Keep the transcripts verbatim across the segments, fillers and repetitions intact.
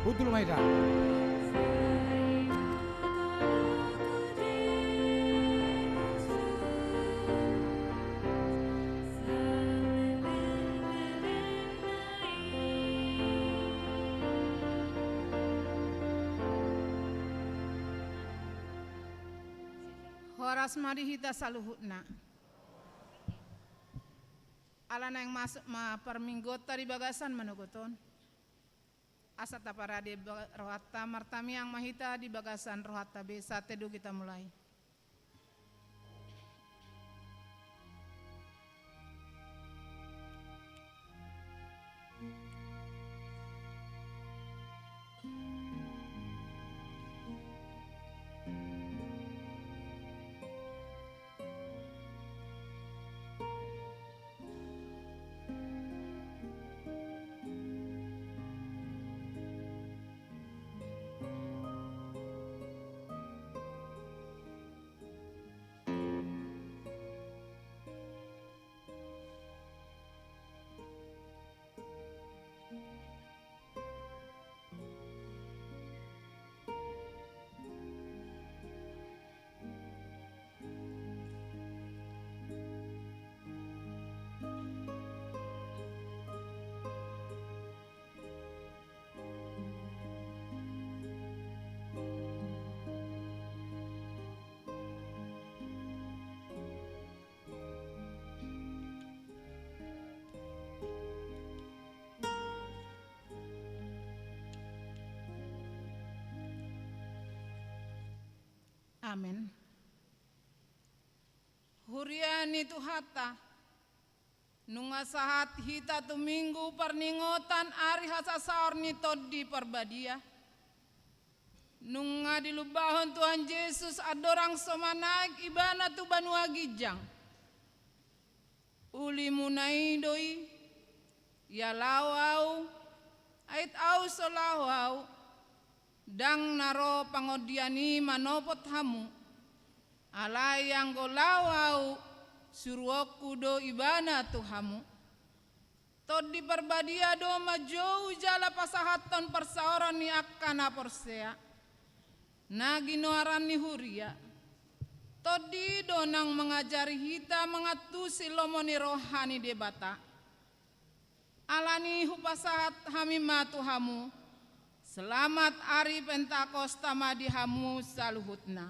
Hundul ma hita. Horas ma di hita saluhutna. Ala naeng masuk ma parmingguonta di bagasan manogot on. Asa taparade ba-, rohanta, martamiang ma hita di bagasan rohanta be, sahat tu hita mulai. Amen. Huria ni Tuhanta, nunga sahat hita tu Minggu parningotan ari hasasaor ni Tondi Parbadia. Nunga dilumbahon Tuhan Jesus andorang so manaek Ibana tu banua ginjang. Ulimuna i do i, ia laho Ahu, ait Ahu so laho Ahu, ndang na ro pangondian i manopot hamu. Alai anggo laho Ahu, suruonku do Ibana tu hamu. Tondi Parbadia do manjou jala pasahathon parsaoran ni angka na porsea, na ginoaran ni huria. Tondi i do nang mangajari hita mangantusi lomo ni roha ni Debata. Alani i hupasahat hami ma tu hamu, selamat ari Pentakosta ma di hamu saluhutna.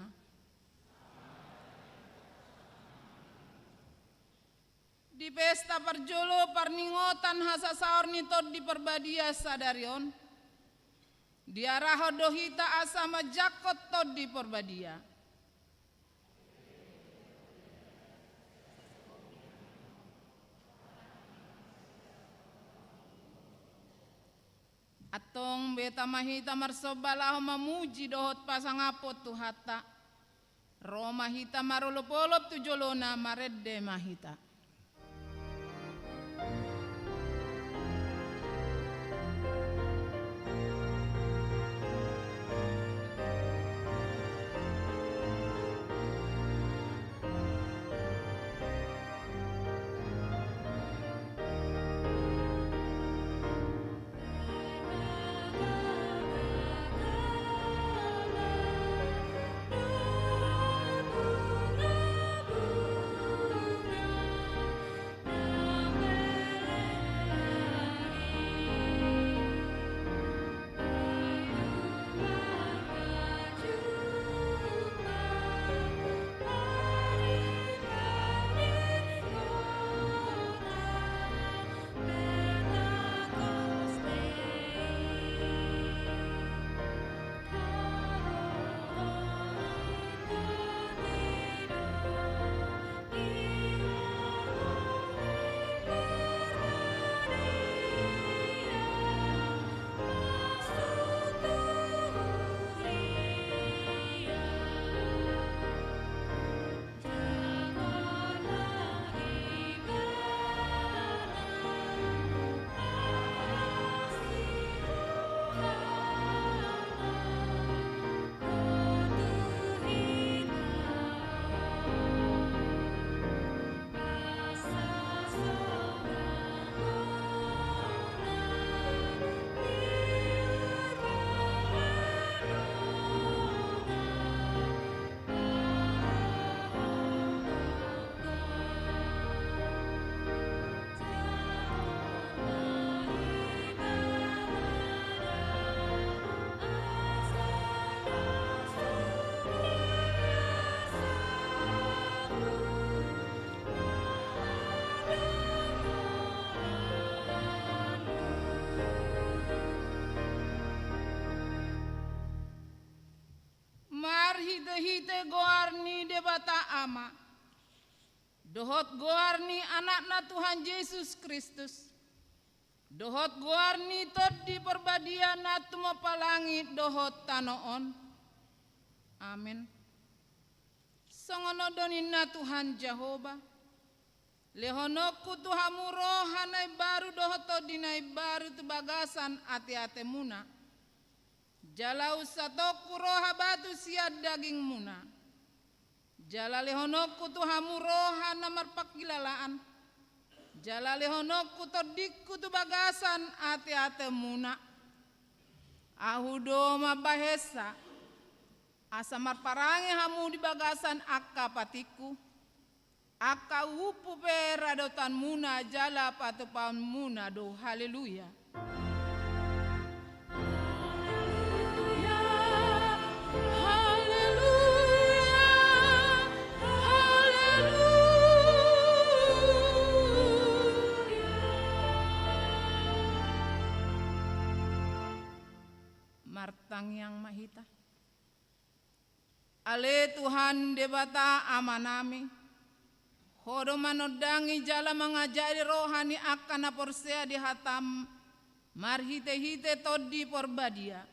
Di pesta parjolo parningotan hasasaor ni Tondi Parbadia sadari on, diarahon do hita asa manjangkon Tondi Parbadia. Antong beta ma hita marsomba laho mamuji dohot pasangaphon Tuhanta. Ro ma hita marolopolop tu jolona, marende ma hita. Debata Ama, dohot goar ni Anakna Tuhan Jesus Kristus, dohot goar ni Tondi Parbadia na tumompa langit dohot tano on. Amen. Songon on do ninna Tuhan Jahowa: Lehononku tu hamu roha na imbaru dohot tondi na imbaru tu bagasan ateatemuna. Jala unsatongku roha batu sian dagingmuna. Jala lehononku tu hamu roha na marpanghilalaan. Jala lehononku tondingku tu bagasan ateatemuna. Ahu do mambahensa, asa marparange hamu di bagasan angka patikku, angka uhumhu pe radotanmuna jala patupaonmuna do. Haleluya. Haleluya, haleluya, haleluya. Martangiang ma hita. Ale Tuhan Debata Amanami, Ho do manondangi jala mangajari roha ni angka na porsea di hataM marhitehite Tondi Parbadia.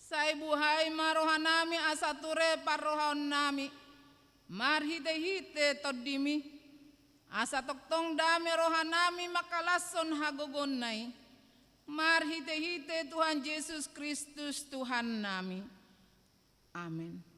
Sai buhai ma rohanami asa ture parrohaonnami marhitehite TondiMi, asa tongtong dame rohanami mangkalashon hagogoonna i, marhitehite Tuhan Jesus Kristus Tuhannami. Amen.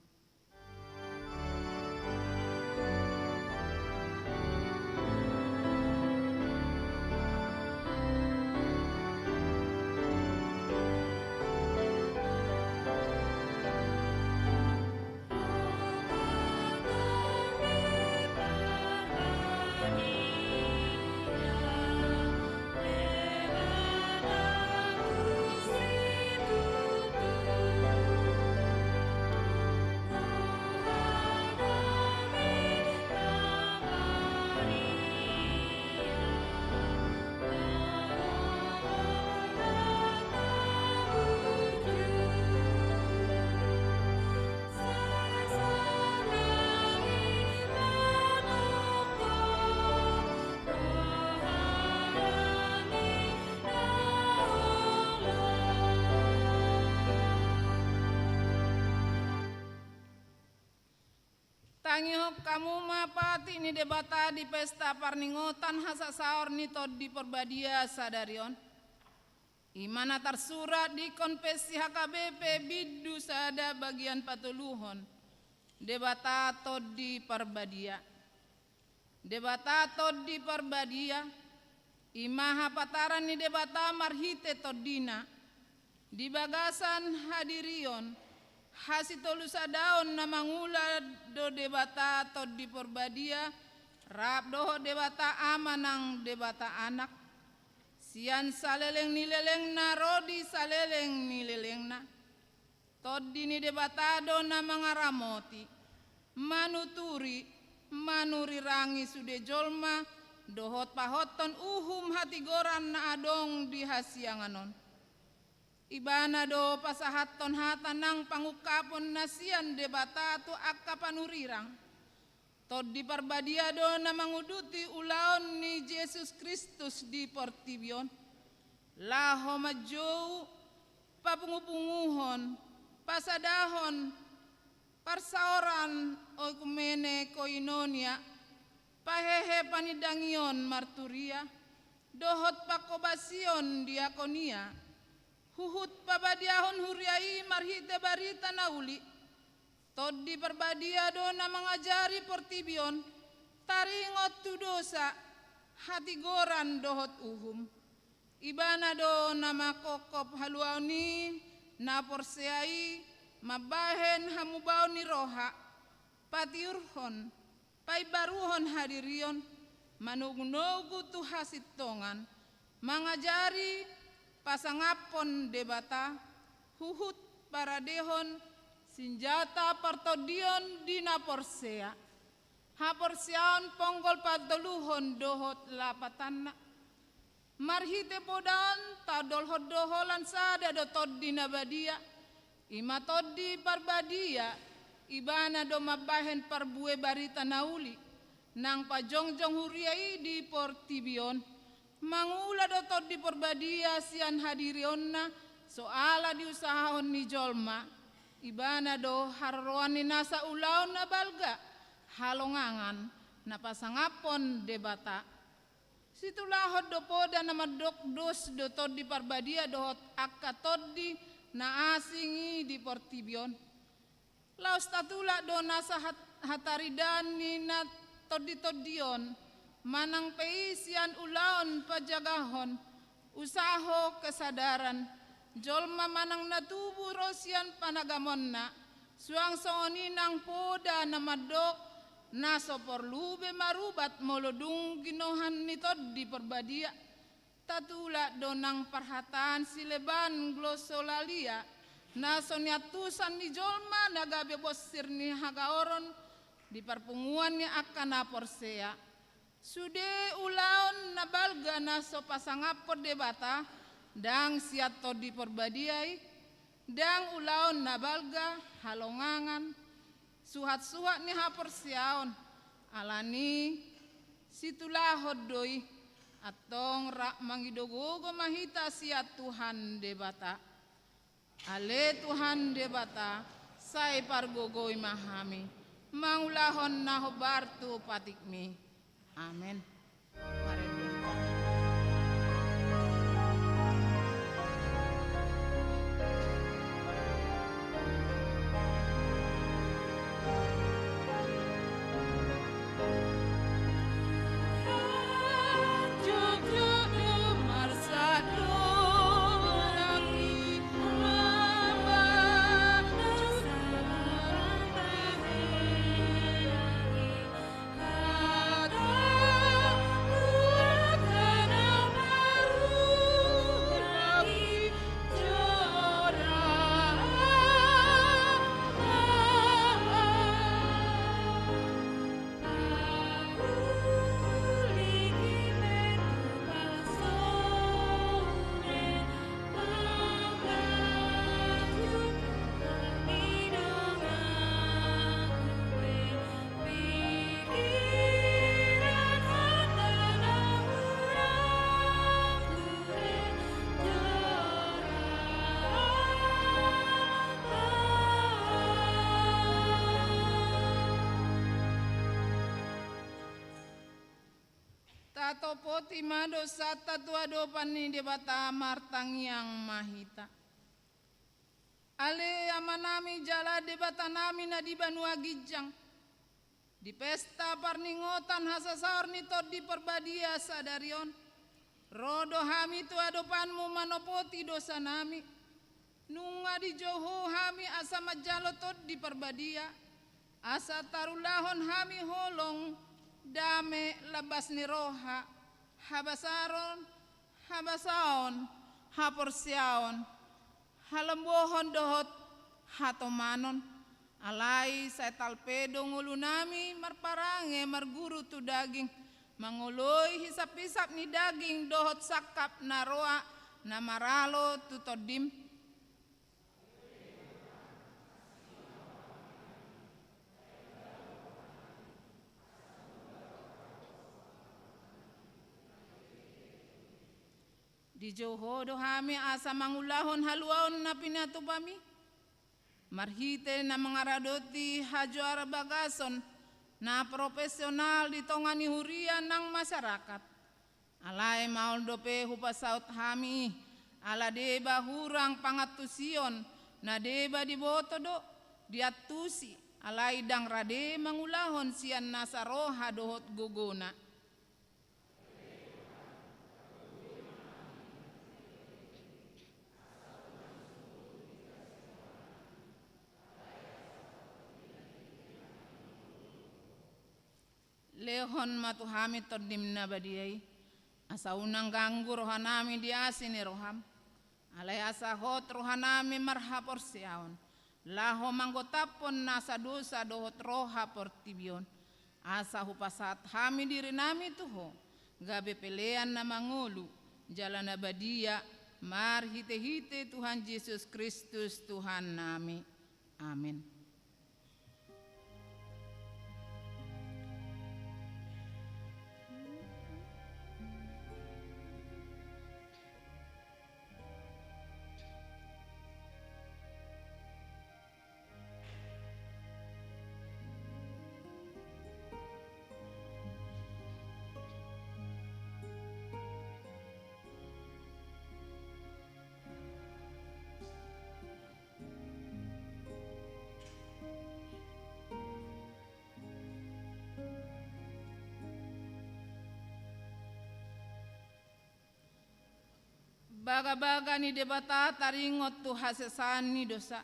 Tangihon hamu ma patik ni Debata di pesta parningotan hasasaor ni Tondi Parbadia sadari on. I ma na tarsurat di Konfessi H K B P bindu sada bagian patoluhon. Debata Tondi Parbadia. Debata Tondi Parbadia, i ma hapataran ni Debata marhite TondiNa. Di bagasan hadirion, hasitolusadaon na mangula do Debata Tondi Parbadia, rap dohot Debata Ama nang Debata Anak, sian saleleng ni lelengna ro di saleleng ni lelengna. Tondi ni Debata do na mangaramoti, manuturi, manurirangi sude jolma, dohot pahothon uhum hatigoran na adong di hasiangan on. Ibana do pasahathon hata nang pangungkapon na sian Debata tu angka panurirang. Tondi Parbadia do na manguduti ulaon ni Jesus Kristus di portibi on, laho manjou papungupunguhon, pasadahon parsaoran oikumene koinonia, pahehe panindangion marturia, dohot pangkobasion diakonia, huhut pabadiahon huria i marhite barita na uli. Tondi Parbadia do na mangajari portibi on taringot tu dosa, hatigoran dohot uhum. Ibana do na mangkophop haluaon i na porsea i mambahen hamubaon ni roha, patiurhon, paimbaruhon hadirion, manogunogu tu hasintongan, mangajari pasangaphon Debata, huhut paradehon sinjata partondion di na porsea. Haporseaon ponggol patoluhon dohot lapatanna. Marhite poda on taondolhon do holan sada do Tondi na badia, i ma Tondi Parbadia, Ibana do mambahen parbue barita na uli, nang pajongjong huria i di portibi on. Mangula do Tondi Porbadia sian hadirionna, so ala diusahahon ni jolma. Ibana do haroroan ni nasa ulaon na balga, halongangan, na pasangaphon Debata. Situlahon do poda na mandok dos do Tondi Parbadia dohot angka tondi na asing i di portibi on. Laos tatulak do nasa hat-, hataridaan ni na tondi-tondi on, manang pe i sian ulaon panjagahon, usaho kesadaran, jolma manang na tubu ro sian panagamonna, suang songon i nang poda na mandok, na so porlu be marubat molo dung ginohan ni Tondi Parbadia. Tatulak do nang parhataan sileban glosolalia, na so niantusan ni jolma na gabe bonsir ni hagaoron di parpunguan ni angka na porsea. Sude ulaon na balga na so pasangaphon Debata, ndang sian Tondi Parbadia i, ndang ulaon na balga, halongangan, suhat-suhat ni haporseaon, alani situlahon do i, antong rap mangido gogo ma hita sian Tuhan Debata. Ale Tuhan Debata, sai pargogoi ma hami, mangulahon na hombar tu patikmi. Amen. Tatopoti ma dosanta tu adopan ni Debata, martangiang ma hita. Ale Amanami jala Debatanami na di banua ginjang, di pesta parningotan hasasaor ni Tondi Parbadia sadari on, ro do hami tu adopanmu manopoti dosanami. Nunga dijou Ho hami asa manjalo Tondi Parbadia, asa tarulahon hami holong, dame, lambas ni roha, habasaron, habasaon, haporseaon, halembohon dohot hatomanon. Alai sai talpe do ngolunami marparange marguru tu daging, mangoloi hisap-hisap ni daging dohot sangkap na roa na maralo tu Tondim. Dijou Ho do hami asa mangulahon haluaon na pinatupami, marhite na mangaradoti hajoarbagason na profesional di tonga ni huria nang masyarakat. Alai maol dope hupasaut hami i, ala deba hurang pangantusion, na deba diboto do, diantusi, alai ndang rade mangulahon sian nasa roha dohot gogona. Lehon ma tu hami Tondim na badia i, asa unang ganggu rohanami di asi ni roham. Alai asa hot rohanami marhaporseaon, laho manggotaphon nasa dosa dohot roha portibi on, asa hupasahat hami dirinami tu Ho, gabe pelean na mangolu, jala na badia, marhite-hite Tuhan Jesus Kristus Tuhannami. Amen. Bagabaga ni Debata taringot tu hasesaan ni dosa.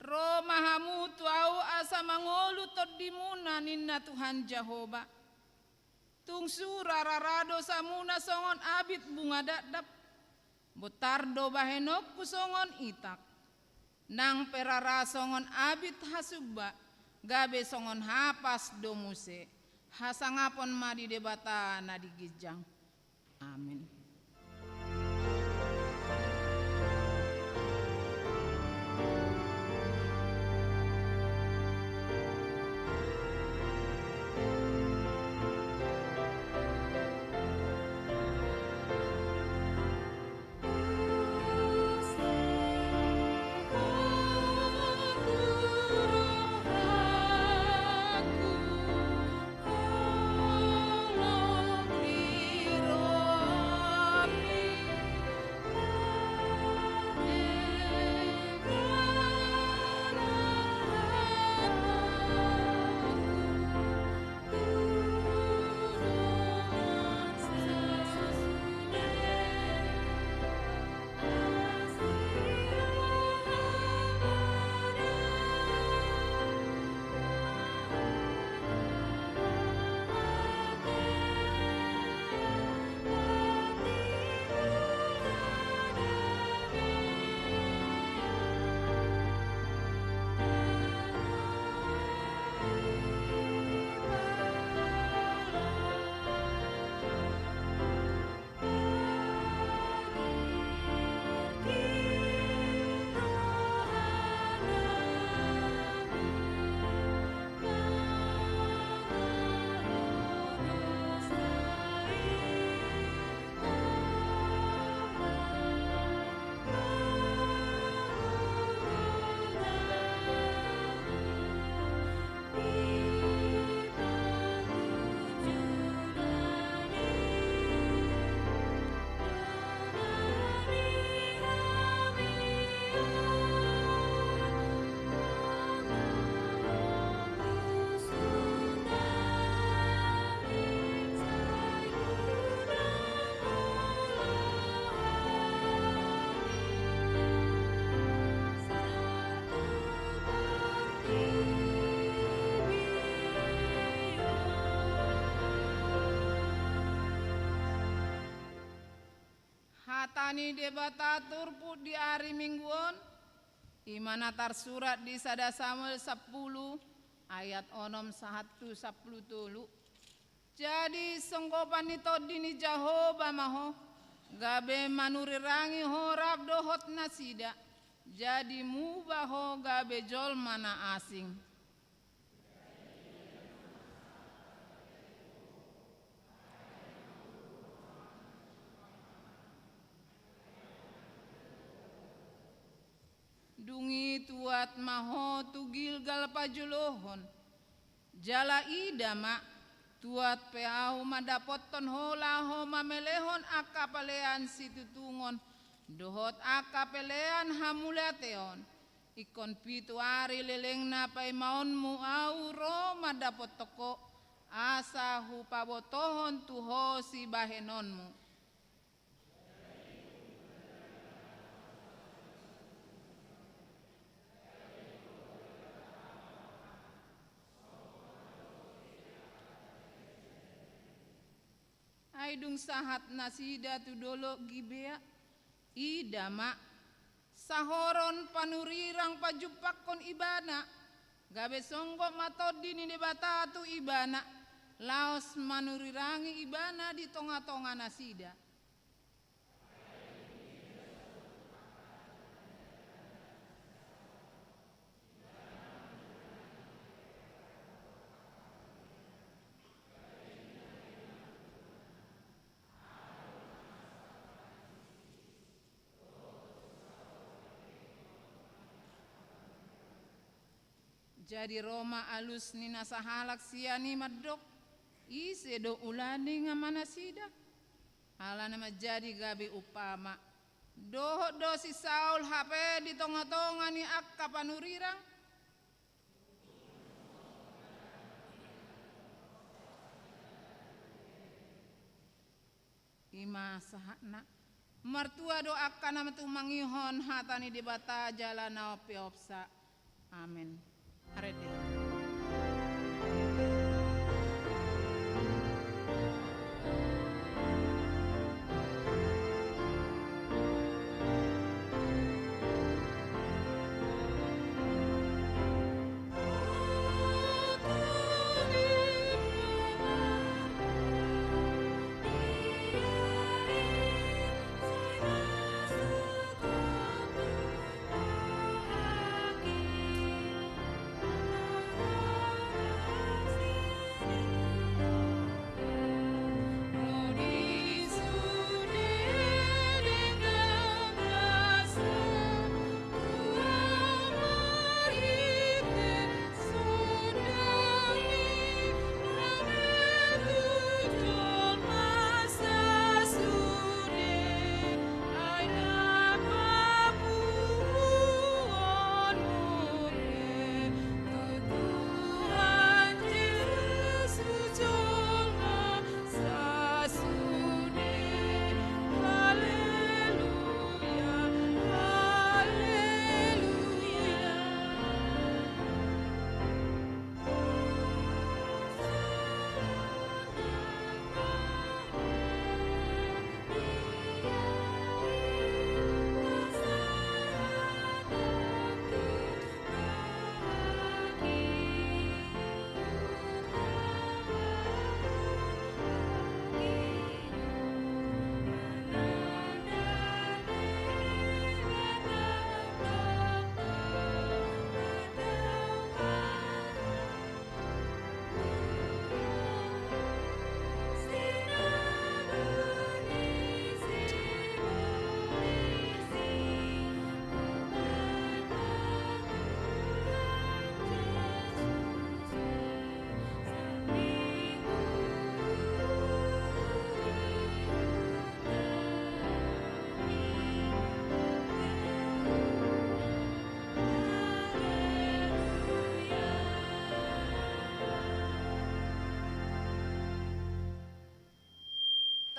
Ro ma hamu tu ahu asa mangolu tondimuna, ninna Tuhan Jahowa. Tung sura rara dosamuna songon abit bunga dakdak. Bontar do bahenonku songon itak. Nang pe rara songon abit hasumba, gabe songon hapas do muse. Hasangapon ma di Debata na di ginjang. Amen. Hata ni Debata turpuk di ari Minggu on, i ma na tarsurat di sada Samuel sampulu ayat onom sahat tu sampulu tolu. Jadi songgopan ni tondi ni Jahowa ma ho, gabe manurirangi ho rap dohot nasida. Jadi muba ho gabe jolma na asing. Dung i tuat ma ho tu Gilgal pajolohon. Jala ida ma, tuat pe ahu mandapothon ho laho mamelehon angka pelean situtungon dohot angka pelean hamauliateon. Ingkon pitu ari lelengna paimaonmu ahu ro mandapothon ho, asa hupabotohon tu ho sibahenonmu. Ai dung sahat nasida tu dolok Gibea, ida ma, sahoron panurirang pajumpangkon ibana, gabe songgop ma tondi ni Debata tu ibana, laos manurirangi ibana di tongatonga nasida. Jadi ro ma alus ni na sahalak sian i mandok, ise do ulaning amanasida? Alana manjadi gabe umpama. Dohot do si Saul hape di tongatonga ni angka panurirang. I ma sahatna. Martua do angka na tumangihon hata ni Debata jala na umpeopsa. Amen. Arete.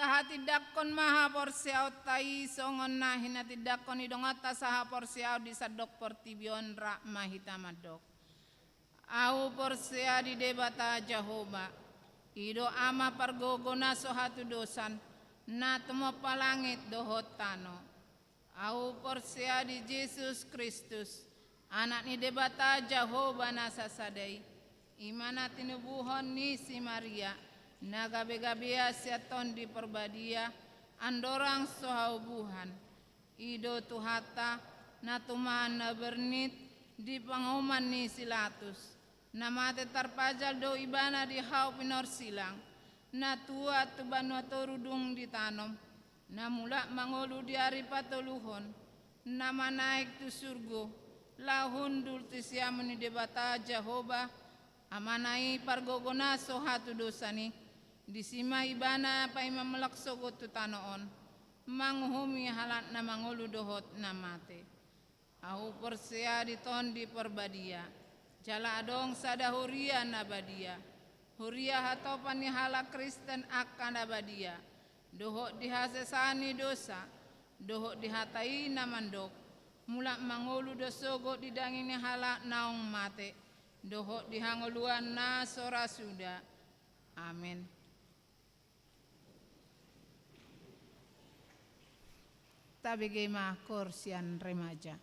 Tahatindangkon ma haporseaonta i songon na hinatindangkon ni donganta sahaporseaon di sandok portibi on. Rap ma hita mandok. Ahu porsea di Debata Jahowa, i do Ama pargogo na so hatudosan, na tumompa langit dohot tano. Ahu porsea di Jesus Kristus, Anak ni Debata Jahowa na sasada i, i ma na tinubuhon ni si Maria, na gabegabean sian Tondi Porbadia, andorang so haubuhan. I do Tuhanta, na tumahan na bernit di panguhuman ni si Latus, na mate tarpajal do Ibana di hau pinorsilang, na tuat tu banua toru dung ditanom, na mulak mangolu di ari patoluhon, na manaek tu surgo, laho hundul tu siamun ni Debata Jahowa, Amana i pargogo na so hatudosan i. Disi ma Ibana paima mulak sogot tu tano on, manguhumi halak na mangolu dohot na mate. Ahu porsea di Tondi Porbadia, jala adong sada huria na badia, huria hatopan ni halak Kristen angka na badia, dohot di hasesaan ni dosa, dohot di hata i na mandok, mulak mangolu do sogot di daging ni halak naung mate, dohot di hangoluan na so ra suda. Amen. Tabege ma koor sian remaja.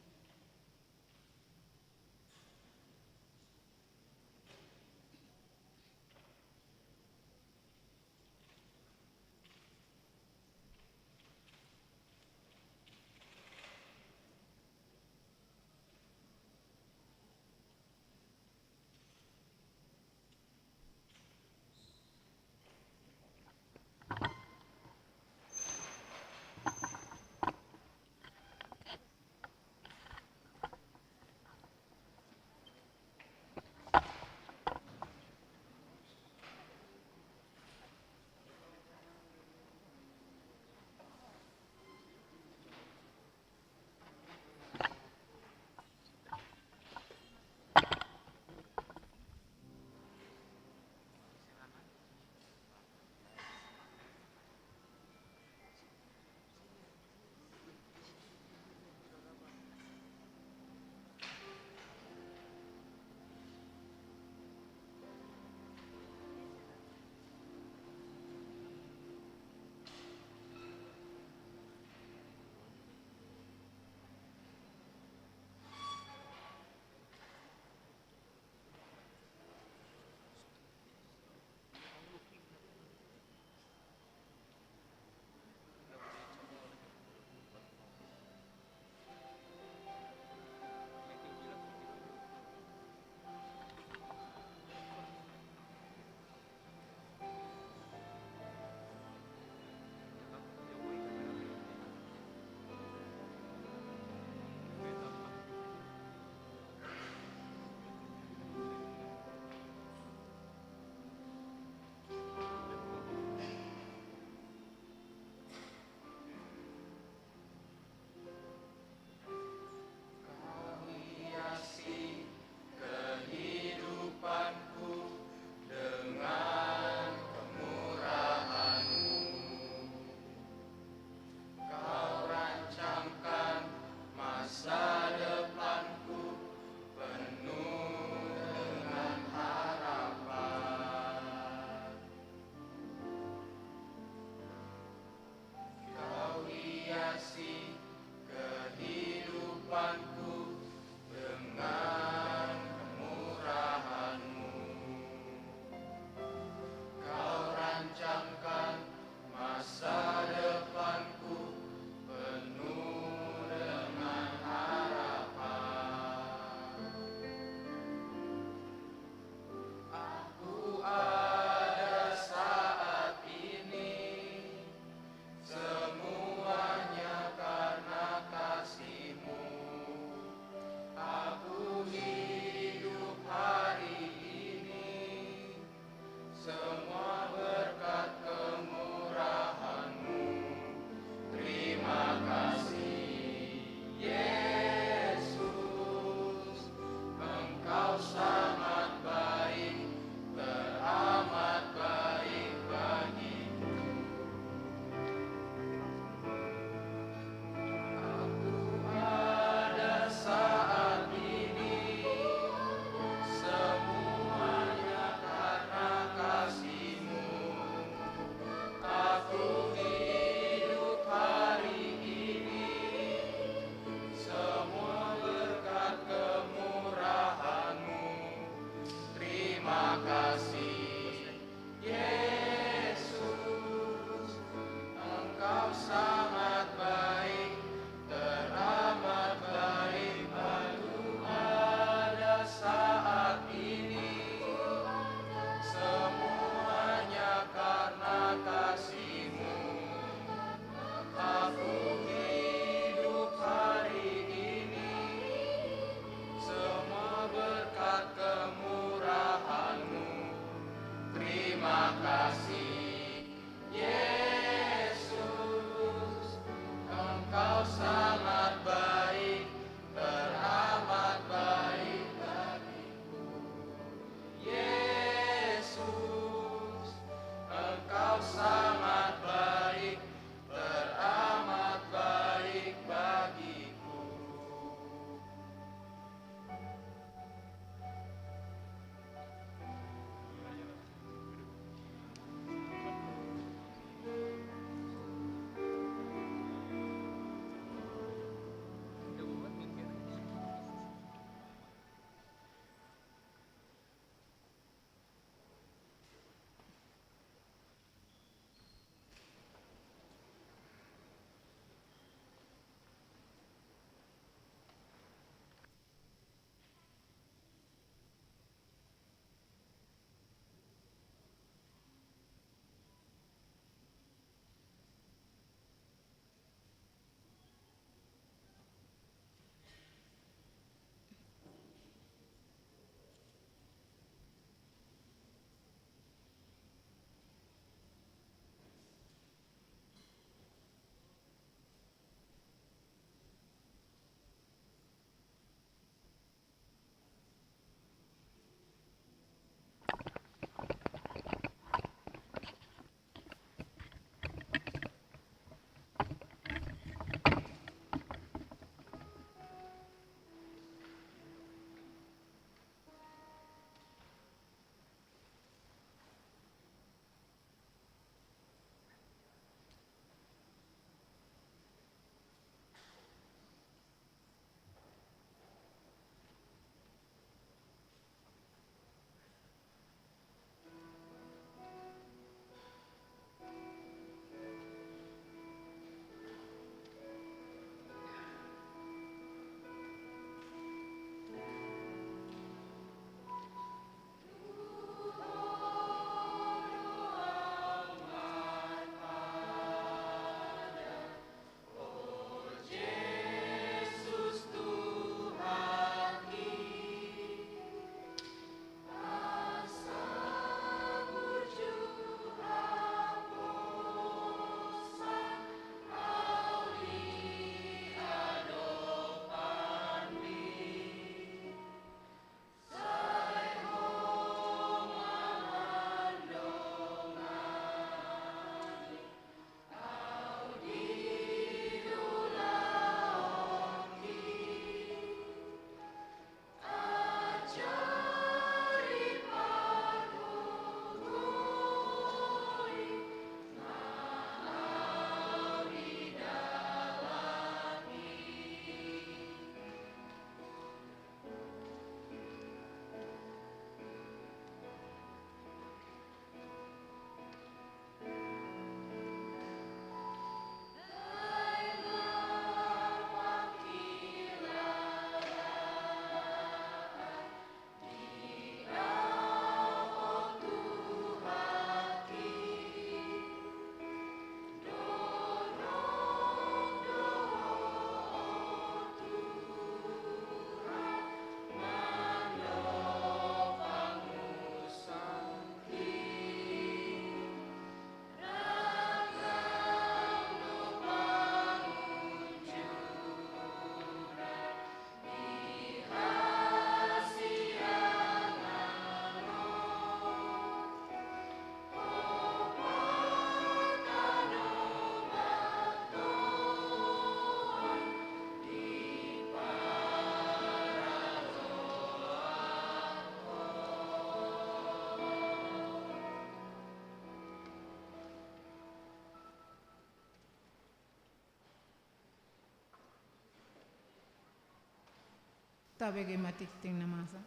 Tabege ma tingting na masa.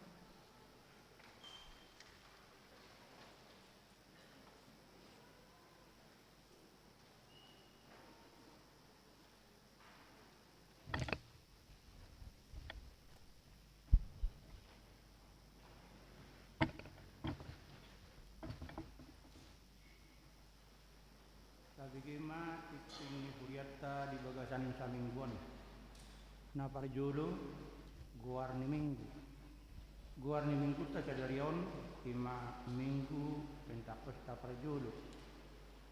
Tabege ma tingting ni hurianta di bagasan saminggu on. Na parjolo, goar ni minggu. Goar ni minggunta sadari on, ima Minggu Pentakosta parjolo.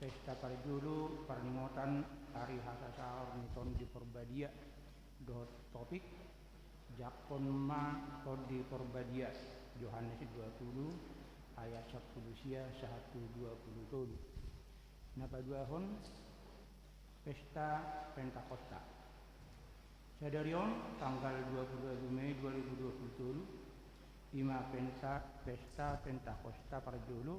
Pesta parjolo parningotan ari hasasaor ni Tondi Porbadia. Dohot topik, jangkon ma Tondi Porbadia, Johannes dua puluh ayat sampulu sia sahat tu dua puluh tolu. Na paduahon, pesta Pentakosta. Sadari on tanggal dua puluh walu Mei dua ribu dua puluh tolu, ima penta, pesta Pentakosta parjolo,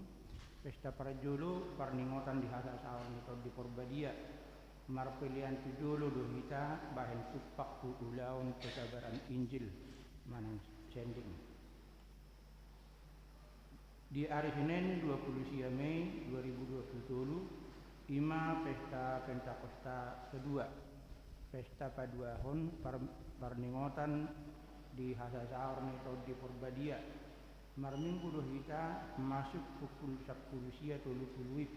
pesta parjolo parningotan di hasasaor ni Tondi Porbadia, marpelean tu jolo do hita bahen tumpak tu ulaon pekabaran Injil manang sending. Di ari Senen dua puluh sia Mei dua ribu dua puluh tolu, ima pesta Pentakosta kedua, pesta paduahon par-, parningotan di hasasaor ni Tondi Porbadia. Marminggu do hita masuk pukul sampulu sia tolu puluh wib.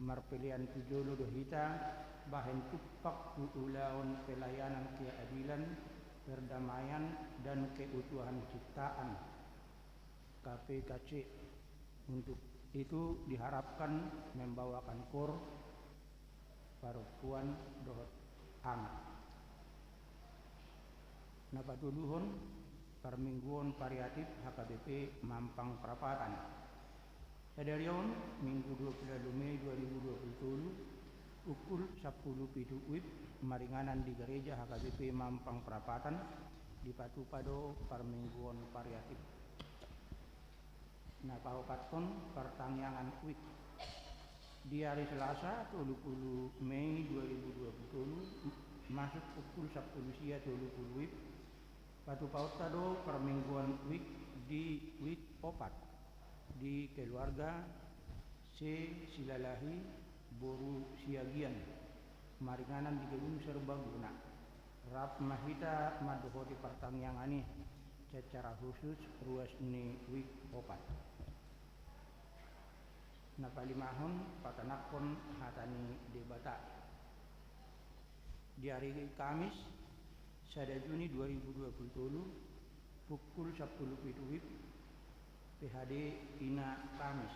Marpelean tu jolo do hita bahen tumpak tu ulaon pelayanan keadilan, perdamaian, dan keutuhan ciptaan, K P K C. Untuk itu diharapkan membawakan kor, parompuan dohot anak. Na patoluhon, parmingguon variatif H K B P Mampang Prapatan. Sadari on, Minggu dua puluh walu Mei dua ribu dua puluh tolu, pukul sampulu pitu wib, maringanan di gareja H K B P Mampang Prapatan, dipatupa do parmingguon variatif. Na paopathon, partangiangan wib. Di ari Selasa tolu puluh Mei dua ribu dua puluh tolu, masuk pukul sampulu sia tolu puluh wib, patupaonta do parmingguon wib di wib opat, di keluarga Se Silalahi boru Siagian, maringanan di Gedung Serbaguna. Rap ma hita mandohoti partangiangan i secara khusus ruas ni wib opat. Na palimahon, patanakhon hata ni Debata. Di ari Kamis, sada Juni dua ribu dua puluh tolu, pukul sampulu pitu wib, P H D Ina Kamis.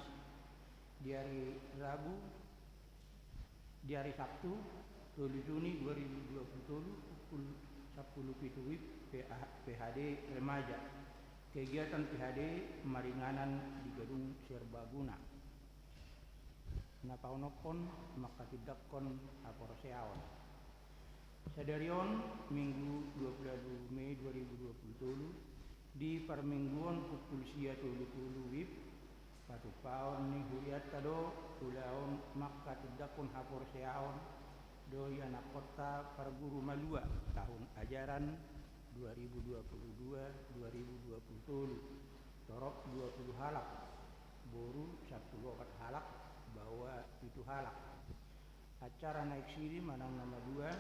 Di ari Rabu, di ari Sabtu, tolu Juni dua ribu dua puluh tolu, pukul sampulu pitu wib, P H, P H D Remaja. Kegiatan P H D maringanan di Gedung Serbaguna. Na paonomhon, manghatindanghon haporseaon. Sadari on, Minggu dua puluh walu Mei dua ribu dua puluh tolu, di parmingguon pukul sia tolu puluh wib, patupaon ni hurianta do ulaon manghatindanghon haporseaon do ianakhonta parguru malua tahun ajaran dua ribu dua puluh dua dua ribu dua puluh tolu, torop dua puluh halak, boru sampulu opat halak, baoa pitu halak. Acara naek siri manang na madua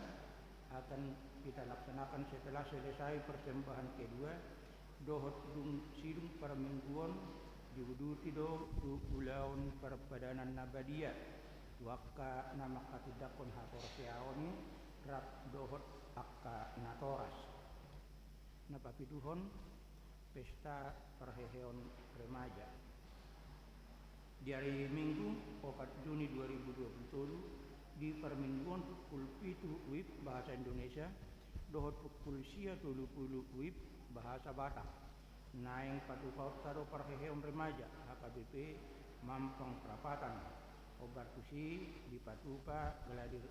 akan kita laksanakan setelah selesai persembahan kedua, dohot dung sidung parmingguon diuduti do tu ulaon parpadanan na badia tu angka na manghatindanghon haporseaon i rap dohot angka natoras. Na papituhon, pesta parheheon remaja. Di ari Minggu, opat Juni dua ribu dua puluh tolu, di parmingguon pukul pitu wib bahasa Indonesia dohot pukul sia tolu puluh wib bahasa Batak, naeng patupaonta do parheheon remaja H K B P Mampang Prapatan. Hombar tusi dipatupa gladi,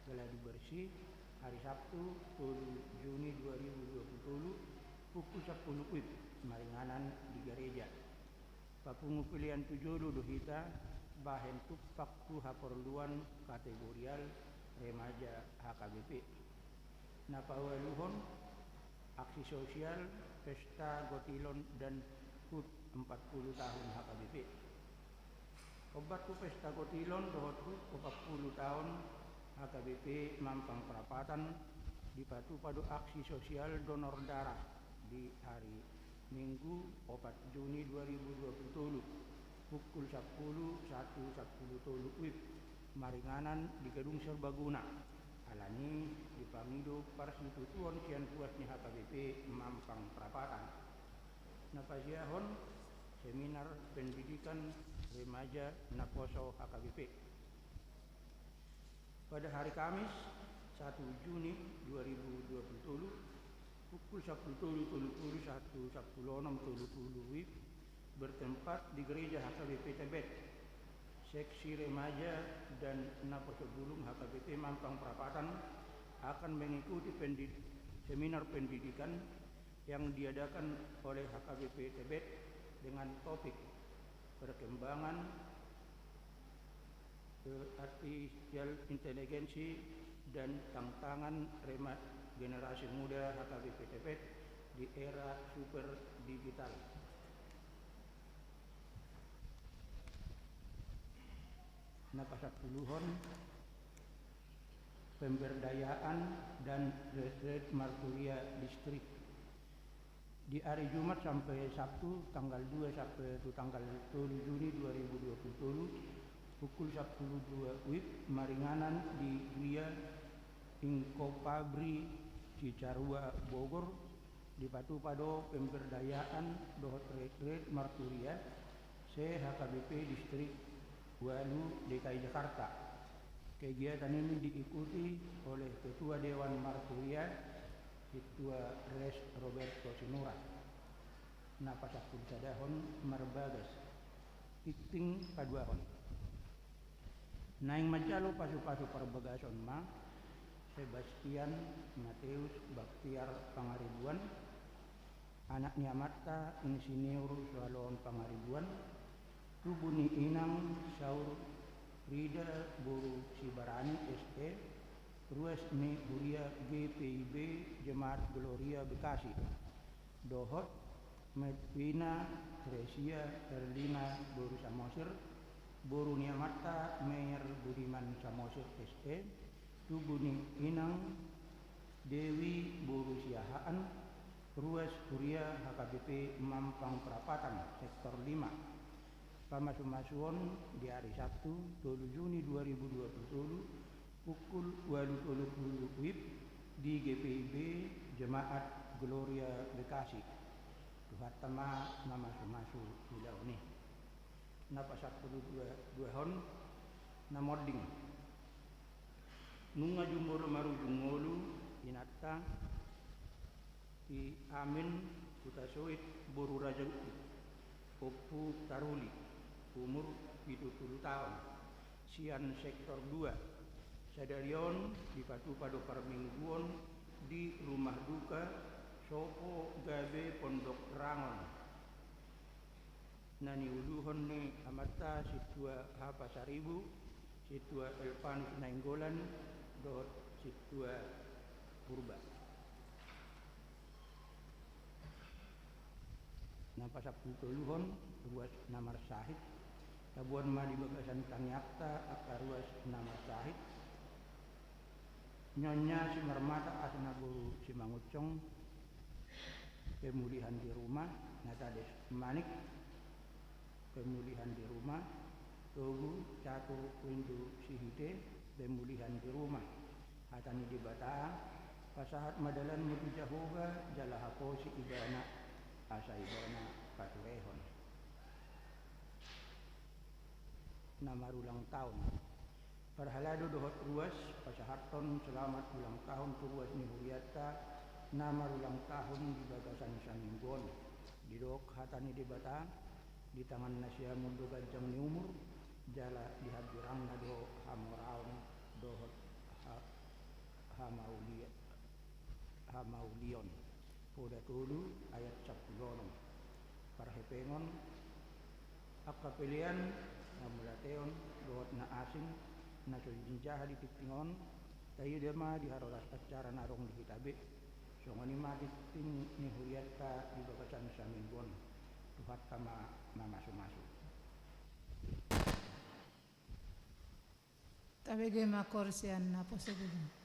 gladi bersih, ari Sabtu, tolu Juni dua ribu dua puluh tolu, pukul sampulu wib, maringanan di gareja. Papungu pelean tu jolo do hita bahen tumpak tu haporluan kategorial remaja H K B P. Na paualuhon, Aksi sosial Pesta Gotilon dan hut empat puluh tahun H K B P. Ombat tu Pesta Gotilon dohot hut opat puluh tahun H K B P Mampang Prapatan, dipatupa do aksi sosial donor darah di ari Minggu opat Juni dua ribu dua puluh tolu, pukul sampulu sahat tu sampulu tolu WIB, maringanan di Gedung Serbaguna. Alani dipangido parsitutuon sian huas ni H K B P Mampang Prapatan. Na pasiahon, seminar pendidikan remaja naposo H K B P. Pada hari Kamis, satu Juni dua ribu dua puluh tolu, pukul sampulu tolu tolu puluh sahat tu sampulu onom tolu puluh WIB, bertempat di Gereja H K B P Tebet. Seksi Remaja dan Naposo Bulung H K B P Mampang Prapatan akan mengikuti pendid-, seminar pendidikan yang diadakan oleh H K B P Tebet dengan topik perkembangan, eh, artificial intelligence dan tantangan rema-, generasi muda H K B P Tebet di era super digital. Na pasampuluhon, pemberdayaan dan retreat marturia distrik. Di ari Jumat sampe Sabtu, tanggal dua sampe tu tanggal tolu Juni dua ribu dua puluh tolu, pukul sampulu dua WIB, maringanan di Gria Inkopabri Cisarua Bogor, dipatupa do pemberdayaan dohot retreat marturia se-H K B P Distrik ualu D K I Jakarta. Kegiatan ini diikuti oleh Ketua Dewan Marturia, Ketua Res Roberto Sinurat. Na pasampulu sadahon, marbagas tingting paduahon. Naeng manjalo pasupasu parbagason ma Sebastian Mateus Baktiar Pangaribuan, anak ni amanta Insinyur Soaloon Pangaribuan, tubu ni inang Saur Rida boru Sibarani S E, ruas ni huria G P I B Jemaat Gloria Bekasi, dohot Medwina Tresia Erlina boru Samosir, boru ni amanta Meyer Budiman Samosir S E, tubu ni inang Dewi boru Siahaan, ruas huria H K B P Mampang Prapatan, sektor lima. Pamasumasuon di ari Sabtu, tolu Juni dua ribu dua puluh tolu, pukul ualu tolu puluh WIB, di G P I B Jemaat Gloria Bekasi. Tuhanta ma mamasumasu ulaon i. Na pasampulu dua, duahon, na monding. Nunga jumolo marujung ngolu inanta, i Amin Hutasoit boru Raja Uti, Ompu Taruli, umur pitu puluh taon, sian sektor dua. Sadari on dipatupa do parmingguon di rumah duka Sopo Gabe Pondok Rangon. Na niuluhon ni amanta Sintua Hapasaribu, Sintua Elvanus Nainggolan, dohot Sintua Purba. Na pasampulu toluhon, ruas na marsahit. Taboan ma di bagasan tangiangta angka ruas na marsahit. Nyonya Simarmata Asna boru Simangunsong, pemulihan di rumah. Natades Manik, pemulihan di rumah. Togu Catur Windu Sihite, pemulihan di rumah. Hata ni Debata, pasahat ma dalanmu tu Jahowa, jala haposi ibana, asa ibana paturehon. Na marulang taon. Parhalado dohot ruas, pasahathon selamat ulang tahun tu ruas ni hurianta na marulang tahun di bagasan saminggu on. Didok hata ni Debata, di tangan nasiam on do ganjang ni umur, jala di hambirangna do hamoraon dohot ha-, hamaulia-, hamaulion. Poda tolu ayat sampulu onom. Parhepengon, angka pelean na mulateon dohot na asing na so jinjaha di tingting on, taida ma di haroras acara na adong di hita be. Songon i ma tingting ni hurianta di bagasan saminggu on. Tuhanta ma mamasumasu. Tabege ma koor sian naposobulung.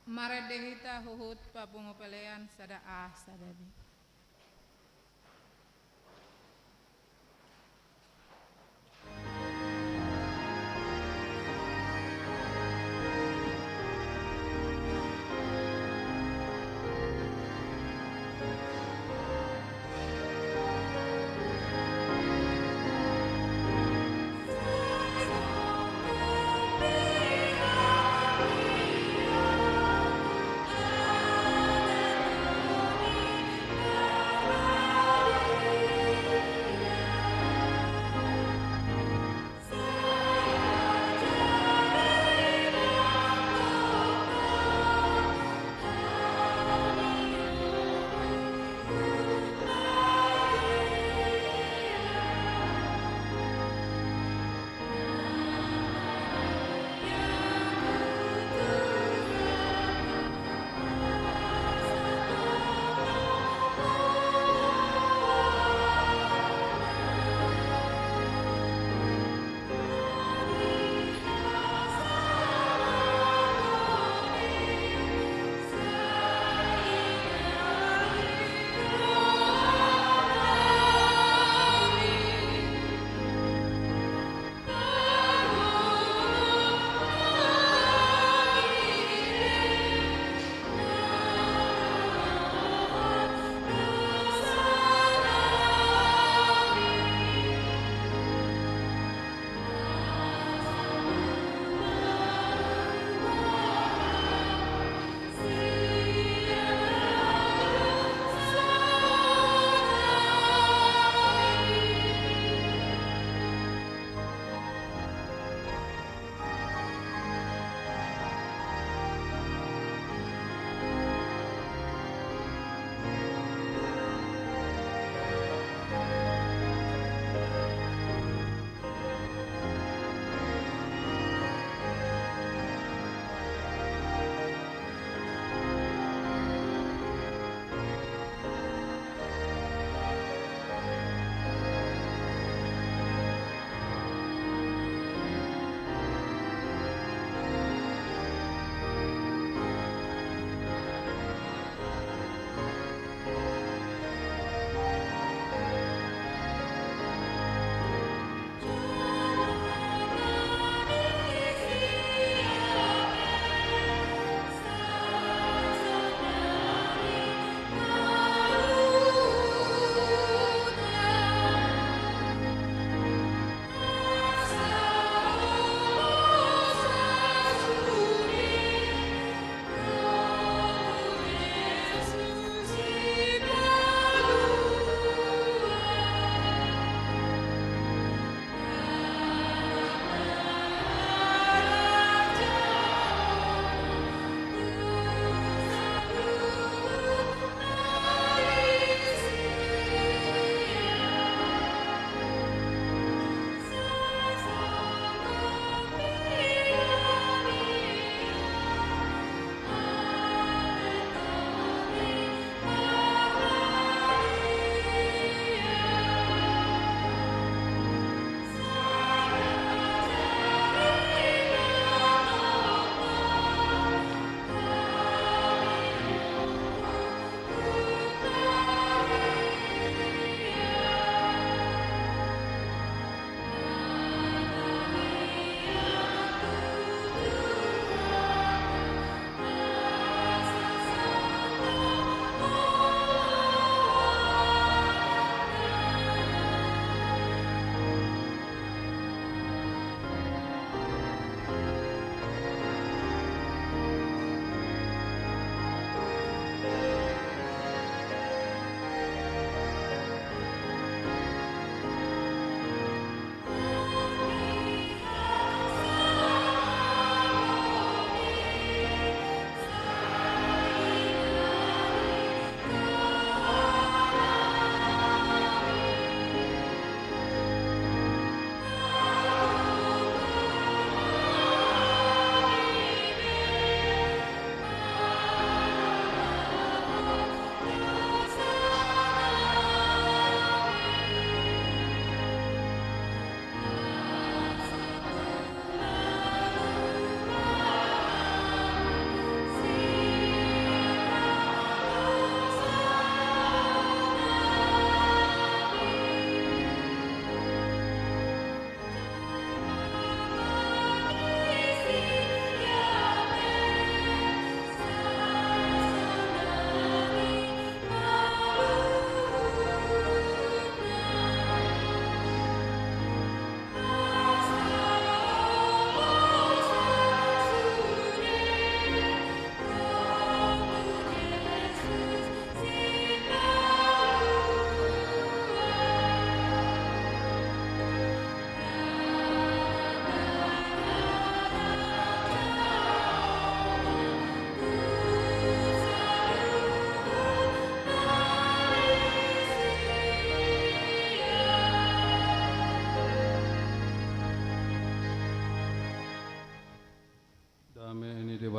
Marende hita huhut papungu pelean sada A sada B.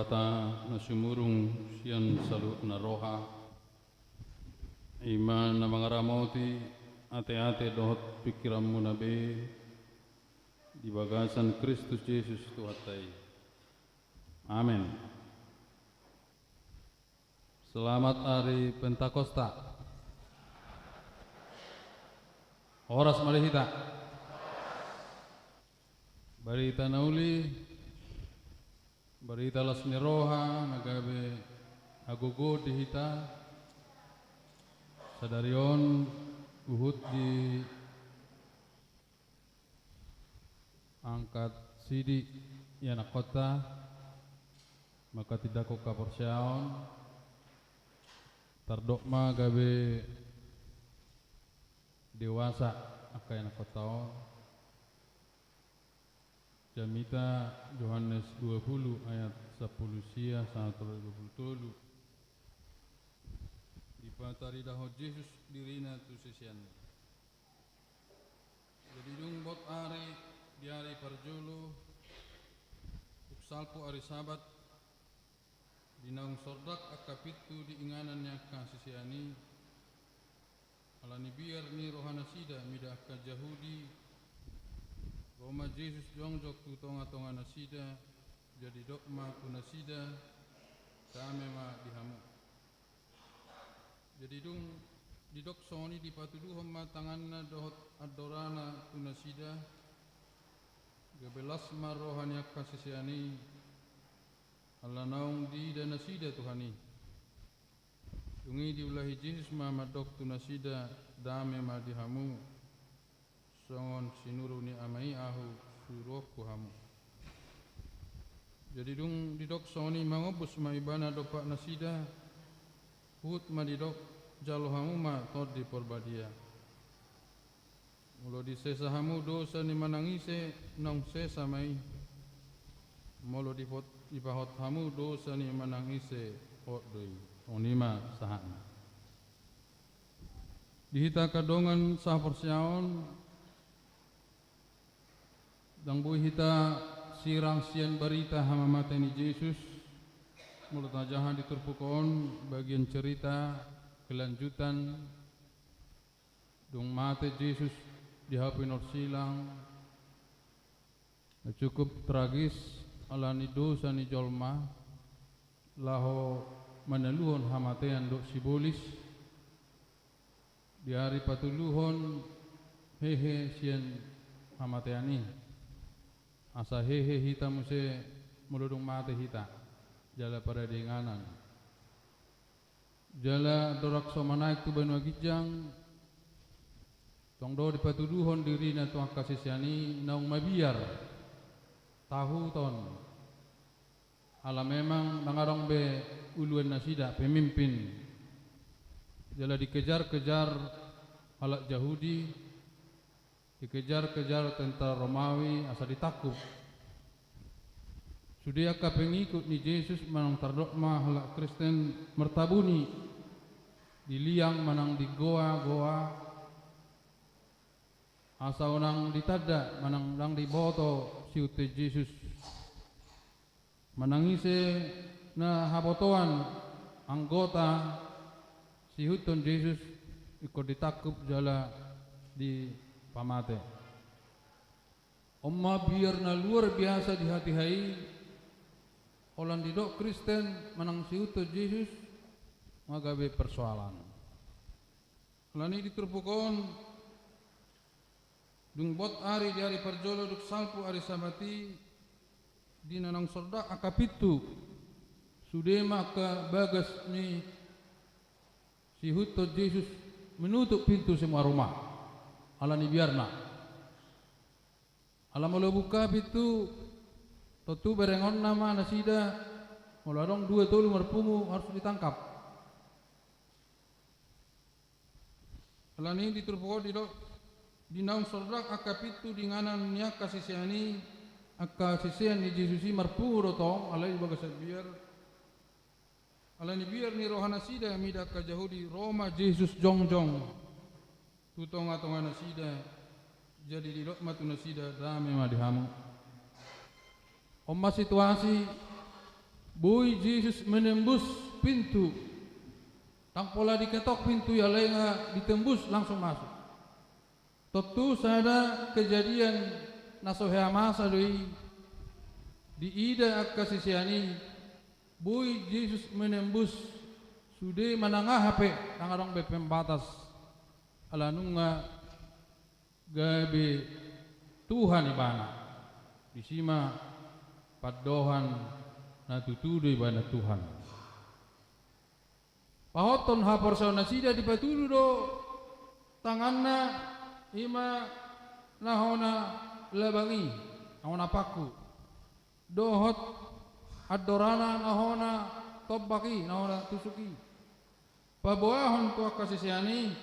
Debata na sumurung sian saluhutna roha, i ma na mangaramoti ateate dohot pingkiranmuna be di bagasan Kristus Jesus Tuhanta i. Amen. Selamat Ari Pentakosta. Horas ma di hita. Barita na uli, barita las ni roha na gabe hagogoon di hita sadari on, huhut di angka sidi ianakhonta mangkatindangkon haporseaon, tardok ma gabe dewasa angka ianakhonta on. Jamita Johannes dua puluh ayat sampulu sia sahat tu dua puluh tolu. Dipataridahon Jesus dirina tu siseanna. Jadi dung bot ari, di ari parjolo, dung salpu ari Sabat, di naung sordak angka pintu di inganan ni angka sisean i, ala ni biar ni rohanasida mida angka Jahudi, ro ma Jesus jongjong tu tongatonganasida, jadi didok ma tu nasida: Dame ma di hamu. Jadi dung didok songon i, dipatuduhon ma tanganna dohot andorana tu nasida, gabe las ma roha ni angka sisean i, ala naung diida nasida Tuhan i. Dung i diulahi Jesus ma mandok tu nasida: Dame ma di hamu. Songon sinuru ni Ama i Ahu, suruonku hamu. Jadi dung didok songon i, mangombus ma Ibana dompak nasida, huhut ma didok: Jalo hamu ma Tondi Parbadia. Molo disesa hamu dosa ni manang ise, naung sesa ma i. Molo dipot-, dipahot hamu dosa ni manang ise, hot do i. Songon i ma sahatna. Di hita angka dongan sahaporseaon, ndang boi hita sirang sian barita hamamate ni Jesus. Molo tajaha di turpuk on, bagian cerita kelanjutan, dung mate Jesus di hapu ni silang, na cukup tragis ala ni dosa ni jolma, laho manaluhon hamatean dohot sibolis, di ari patoluhon hehe sian hamatean i. Asa hehe hita muse molo dung mate hita, jala parade inganan. Jala andorang so manaek tu banua ginjang, tong do dipatuduhon dirina tu angka sisean i naung mabiar, tahuton. Ala memang ndang adong be uluan nasida, pemimpin. Jala dikejar-kejar halak Jahudi, dikejar-kejar tentara Romawi asa ditangkup. Sude angka pengikut ni Jesus manang tardok ma halak Kristen martabuni di liang manang di goa-goa, asa unang ditanda manang ndang diboto siihuthon Jesus. Manang ise na habotoan anggota siihuthon Jesus, ingkon ditangkup jala dipamate. On ma biar na luar biasa di hatiha i, holan didok Kristen manang siihuthon Jesus, nga gabe persoalan. Alani di turpuk on, dung bot ari di ari parjolo dung salpu ari Sabat i, di na naung sordak angka pintu, sude ma angka bagas ni siihuthon Jesus menutup pintu semua rumah. Alani biarna. Ala molo buka pintu, tontu berengonna ma nasida, molo adong dua tolu marpungu harus ditangkap. Alani di turpuk on didok, di naung sordak angka pintu di inganan ni angka sisean i, angka sisean ni Jesus i marpungu do tong, alai di bagasan biar. Alani biar ni rohanasida mida angka Jahudi, ro ma Jesus jongjong tu tongatonganasida, jadi didok ma tu nasida: Dame ma di hamu. On ma situasi Boi Jesus menembus pintu. Ndang pola diketok pintu i, alai nga ditembus, langsung masuk. Tontu sada kejadian na so hea masa do i, diida angka sisean i, boi Jesus menembus sude manang aha pe, ndang adong be pembatas. Ala nunga gabe Tuhan ibana. Disi ma pandohan na tutu do ibana Tuhan. Pahothon haporseaon nasida, dipatudu do tanganna, i ma na hona labang i, na hona paku. Dohot andorana na hona tombak i, na hona tusuk i. Paboahon tu angka sisean i,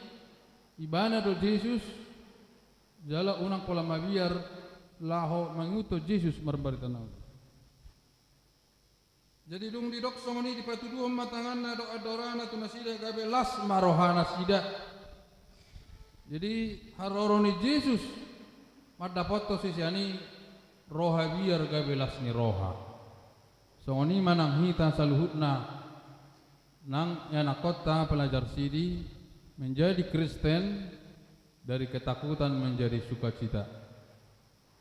ibana do Jesus, jala unang pola mabiar laho mangihuthon Jesus marbarita na uli. Jadi dung didok songon i, dipatuduhon ma tanganna dohot andorana tu nasida, gabe las ma rohanasida. Jadi haroro ni Jesus mandapothon sisean i roha biar gabe las ni roha. Songon i ma nang hita saluhutna nang ianakhonta pelajar Sidi, menjadi Kristen dari ketakutan menjadi sukacita.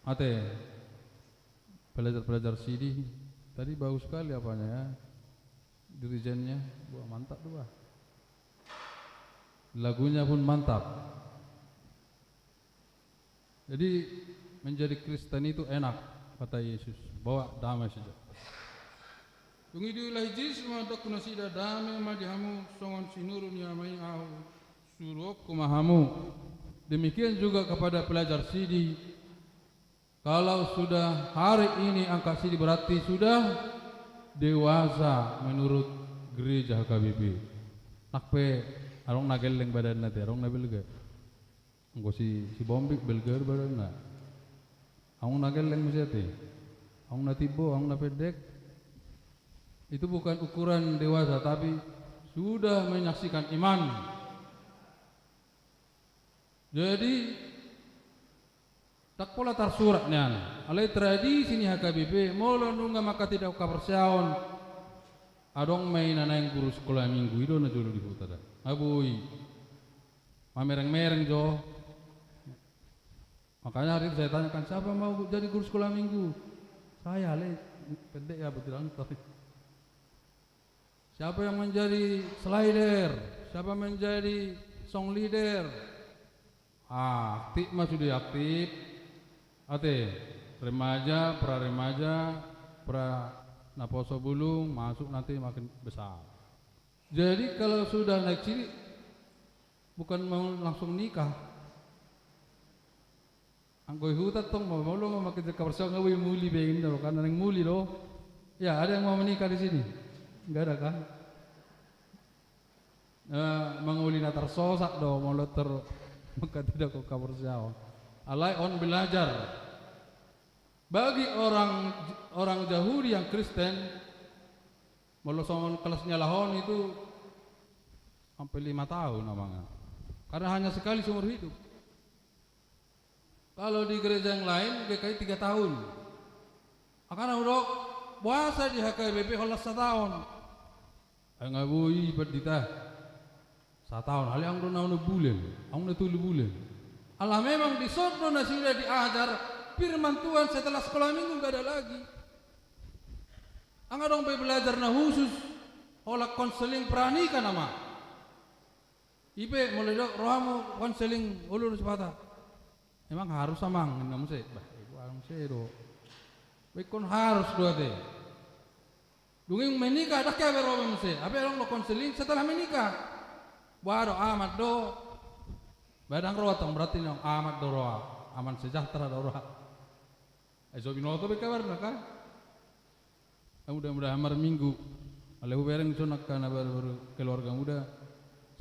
Ate, pelajar-pelajar Sidi, tadi bagus sekali apanya ya, dirijennya, wah mantap tuh, wah. Lagunya pun mantap. Jadi menjadi Kristen itu enak, kata Yesus, bawa damai sejahtera. Dung i diulahi Jesus ma, dok tu nasida, dame ma di hamu, songon sinuru ni Ama i ahu, suruonku ma hamu. Demikian juga kepada pelajar Sidi, kalau sudah hari ini angka Sidi berarti sudah dewasa menurut gereja H K B P. Nang pe adong na gelleng badanna ate, adong na belga. Anggo si, si Bombik belga do badanna. Adong na gelleng muse ate. Adong na timbo, adong na pendek. Itu bukan ukuran dewasa, tapi sudah menyaksikan iman. Jadi ndang pola tarsurat nian. Alai tradisi ni H K B P, molo nunga mangkatindangkon haporseaon, adong ma i na naeng guru sekolah minggu, i do na jolo di huta da. Nga boi. Mamereng-mereng jo. Makanya hari itu saya tanyakan, siapa mau jadi guru sekolah minggu? Saya, alai pendek ya, betul. Siapa yang menjadi slider? Siapa menjadi song leader? Ah, aktif ma sude, aktif. Ate, remaja, pra remaja, pra naposo bulung, masuk nanti makin besar. Jadi kalau sudah naik Sidi, bukan mau langsung nikah. Anggo i huta tong, molo ma mangkatindangkon haporseaon, nga boi muli be inna do kan, naeng muli do. Ya, ada yang mau menikah di sini? Nggak ada kan? Eh, mangoli na tarsosak do molo tor mangkatindangkon haporseaon. Alai on belajar. Bagi orang, orang Yahudi yang Kristen, molo songon kelas ni halak on itu sampai lima tahun amang. Karena hanya sekali seumur hidup. Kalau di gereja yang lain, G K I tiga tahun. Makana hudok, boasa di H K B P holan sataon? Ai nga boi, pandita. Sataon, alai adong do na onom bulan, adong na tolu bulan. Ala memang dison do nasida diajar firman Tuhan setelah sekolah minggu, nggak ada lagi. Nga adong be belajar na khusus, holan konseling pranikah nama. I pe molo didok, ro hamu konseling, olo do sipata. Emang harus amang, ninna muse. Bah, i boha muse do. Ba ingkon harus do ate. Dung i menikah, ndang hea be ro be muse. Hape adong do konseling setelah menikah. Boha do, aman do. Ba ndang ro tong, berarti ninna, aman do ro, aman sejahtera do ro. Ai so binoto be kabarna kan. Ah, mudah-mudahan marminggu. Alai hubereng dison angka na baru-baru keluarga muda,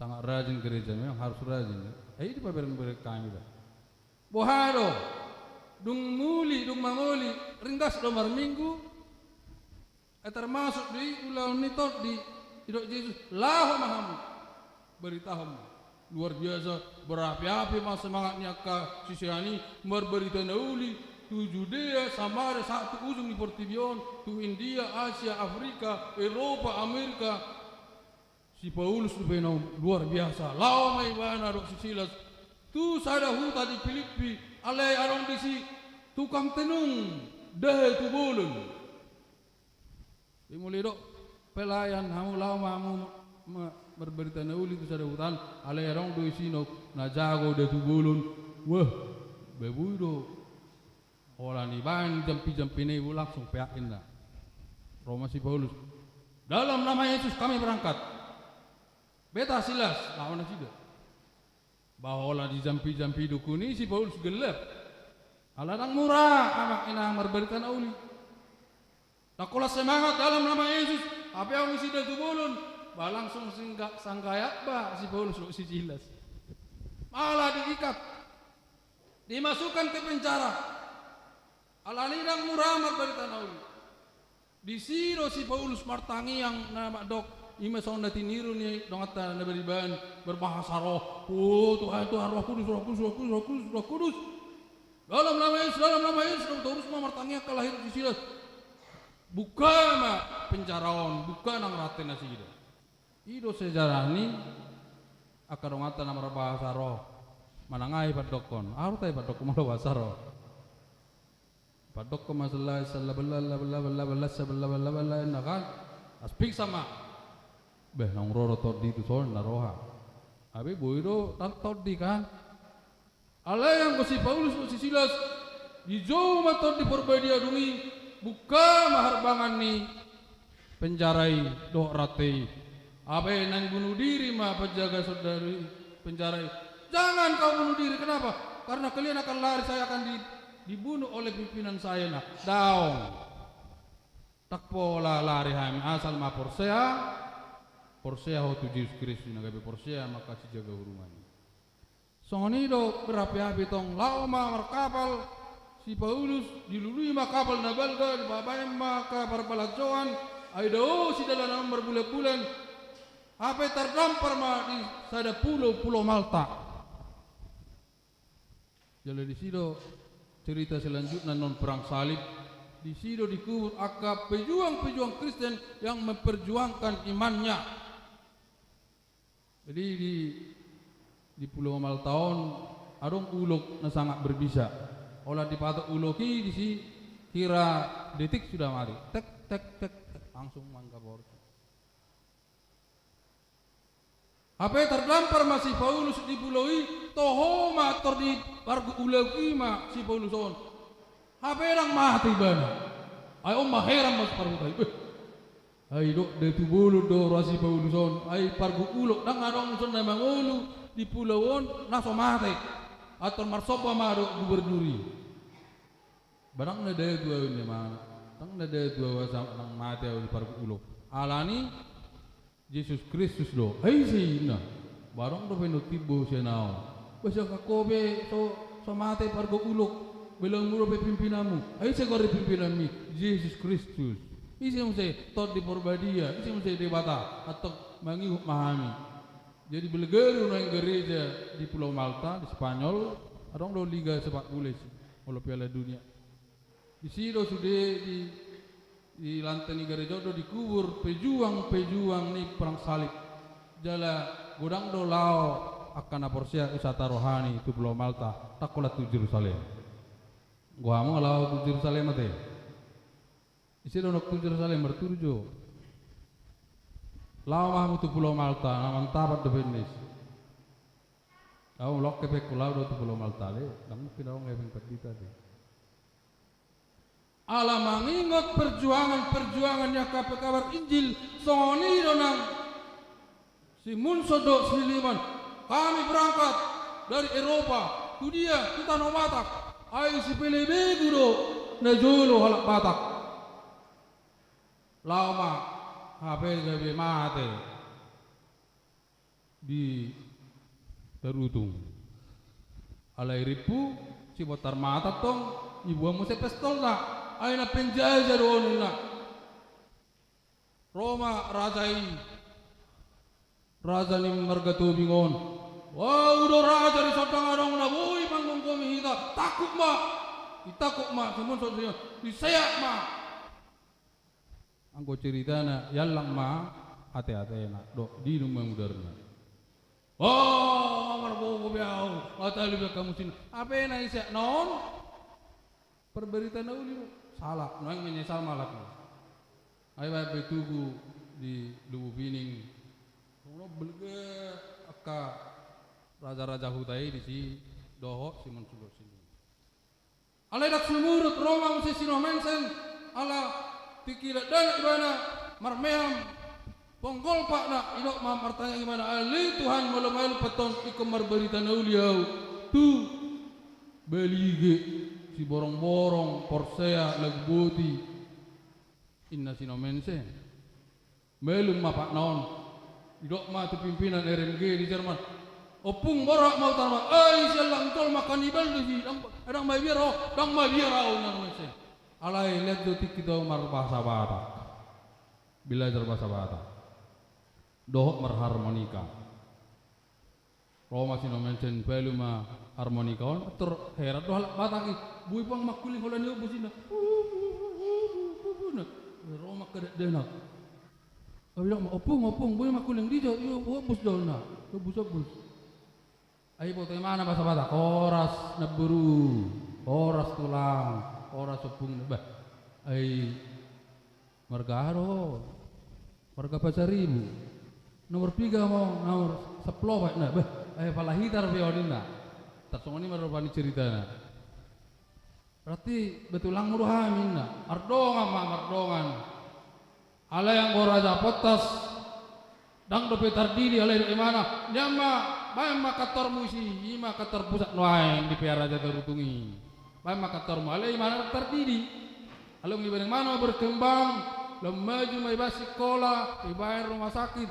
sangat rajin gereja, memang harus rajin. Ai dipabereng-bereng hami da. Boha do, dung muli, dung mangoli, ringgas do marminggu. Ai termasuk do i ulaon ni tondi, didok Jesus, laho ma hamu. Baritahon ma. Luar biasa, berapi-api ma semangat ni angka sisean i, marbarita na uli, tu Judea, Samaria, sahat tu ujung ni portibi on, tu India, Asia, Afrika, Eropa, Amerika. Si Paulus dope na luar biasa. Laho ma ibana dohot si Silas tu sada huta di Pilippi, alai adong disi tukang tenung, dahe tu bolon. Jadi molo didok pelayan, hamu laho ma hamu ma-, marbarita na uli tu sada huta, alai adong do disi na jago dahe tu bolon. Wah, boi do. Holan dibaen jampi-jampina i, langsung peak inna. Ro ma si Paulus. Dalam nama Yesus kami berangkat. Beta, Silas, laho nasida. Ba holan dijampi-jampi dukun i, si Paulus gellap. Ala ndang mura, amang inang, marbarita na uli. Ndang holan semangat, dalam nama Yesus, hape adong disi dahe tu bolon. Ba langsung singga-, sanggayak ba si Paulus dohot si Silas. Malah diikat. Dimasukkan ke penjara. Alani ndang mura marbarita na uli. Disi do si Paulus martangiang na mandok, i ma songon na tiniru ni donganta na beribahan, berbahasa roh. Oh Tuhan, Tuhan, Roh Kudus, Roh Kudus, Roh Kudus, Roh Kudus, Roh Kudus. Dalam nama Yesus, dalam nama Yesus, terus ma martangiang angka lahir si Silas. Buka ma penjara on, buka nang rante nasida. I do sejarah ni angka donganta na marbahasa roh. Manang aha i pandokkon? Aha do tahe pandok molo bahasa roh? Pandokkon ma sella, sella bella, bella, bella, bella, bella, sella bella, bella, bella, inna kan? Aspik sama. Beh, naung ro do tondi tuson na roha. Hape boi do ndang tondi kan? Alai anggo si Paulus dohot si Silas, dijou ma Tondi Porbadia dung i, buka ma harbangan ni penjara i dohot rante i. Hape naeng bunuh diri ma penjaga sundalo i, penjara i. Jangan kau bunuh diri, kenapa? Karena kalian akan lari, saya akan di-, dibunuh oleh pimpinan saya. Nah, daong. Ndang pola lari hami, asal ma porsea, porsea ho tu Jesus Kristus, na gabe porsea ma angka sijaga hurungan i. Songon i do berapi-api tong, laho ma markapal si Paulus, dilului ma kapal na balga, dibaen ma angka parbalanjoan, ai dao sidalanan on marbulan-bulan, hape tardampar ma di sada pulo, Pulo Malta. Jala disi do cerita selanjutna non perang salib, disi do dikubur angka pejuang-pejuang Kristen yang memperjuangkan imannya. Jadi di, di Pulo Malta on adong ulok na sangat berbisa. Holan dipatok ulok i disi, hira detik sudah mati. Tek, tek, tek, tek, langsung manggabor. Hape tardampar ma si Paulus di pulo i, toho ma tor dipargok ulok i ma si Paulus on. Hape ndang mate ibana. Ai on ma heran ma si parhuta i. Beh, ai dok dahe tu bolon do roha si Paulus on, ai pargok ulok, ndang adong dison na mangolu di pulo on na so mate. Antor marsomba ma dohot gubernur i. Ba ndang na dahe tu ahu, inna ma, ndang na dahe tu ahu asa ndang mate ahu dipargok ulok. Alani Jesus Kristus do. Ai ise, inna? Ba adong dope na timbo sian ahu. Ba sian ho pe so, so mate pargok ulok, belengmu dope pimpinanmu. Ai ise goar ni pimpinanmi? Jesus Kristus. Ise muse? Tondi Porbadia. Ise muse? Debata. Antong mangihut ma hami. Jadi belgaru naeng gareja di Pulo Malta, di Spanyol, adong do Liga Sepak Bola i, molo Piala Dunia. Disi do sude di, di lante ni gareja on do dikubur pejuang-pejuang ni perang salib. Jala godang do laho angka na porsea wisata rohani tu Pulo Malta, ndang holan tu Jerusalem. Anggo hamu laho tu Jerusalem ate? Ise do nunga tu Jerusalem, martudu jo. Laho ma hamu tu Pulo Malta, na mantapan dope, inna disi. Ahu molo hepengku laho do tu Pulo Malta ale, ndang mungkin adong hepeng pandita ate. Ala mangingot perjuangan-perjuangan ni angka pekabar Injil, songon i do nang si Munson dohot si Liman. Kami berangkat dari Eropa, tu dia? Tu Tano Batak. Ai sipelebegu begu do najolo halak Batak. Laho ma, hape gabe mate di Tarutung. Alai rimpu, sibontar mata tong, diboan muse pistolna. Ai na penjaja do on, inna. Ro ma raja i, raja ni marga Tobing on. Ahu do raja, dison ndang adong na boi manggomgomi hita. Tangkup ma. Ditangkup ma si Monson, si Monson, diseat ma. Anggo ceritana, iallang ma ateatena, dohot diinum ma mudarna. Oh, marbobo be ahu, nga talu be angka musina. Hape na diseat na on, parbarita na uli do. Salah, nuaeng menyesal ma halak i. Ai baen be tugu di Lubupining. Songon on balga angka raja-raja huta i disi, dohot si Monson dohot si Lubupining. Alai ndang sumurut, ro ma muse si Noh Mensen, ala tingki dakdanak ibana marmeam, ponggol patna, didok ma, martanyang ibana, ale Tuhan, molo malum-malum pe tong ingkon marbarita na uli ahu tu Balige, Siborongborong, Porsea, Laguboti, inna si Noh Mensen. Malum ma patna on. Didok ma tu pimpinan R M G di Jerman. Ompung, borhat ma huta ma. Ai siallang jolma kanibal do si, ndang, ndang mabiar, oh, ndang mabiar ahu, inna Noh Mensen. Alai lean do tingki tu marbahasa Batak. Belajar bahasa Batak. Dohot marharmonika. Ro ma si Noh Mensen, palu ma harmonika on, tor heran do halak Batak i, boi pang mangkuling holan i ombus inna. Ro ma angka dakdanak. Didok ma, ompung, ompung, boi mangkuling, dija, i ombus do na, ombus, ombus. Ai boto imana bahasa Batak, horas namboru, horas tulang, horas ompung, bah. Ai marga aha do ho? Marga Pasaribu. Nomor piga ma ho? Nomor sampulu opat, inna. Bah, ai pala hita dope on, inna. Tarsongon i ma rupani ceritana. Berarti betulangmu do hami, inna. Mardongan ma, mardongan. Alai anggo Raja Pontas, ndang dope tardidi, alai didok imana, nian ma, baen ma kantormu disi, i ma kantor pusat nuaeng di P A Raja Tarutung i. Baen ma kantormu, alai imana ndang tardidi. Alai dung dibaen imana ma berkembang, lam maju ma ibaen sikola, ibaen rumah sakit.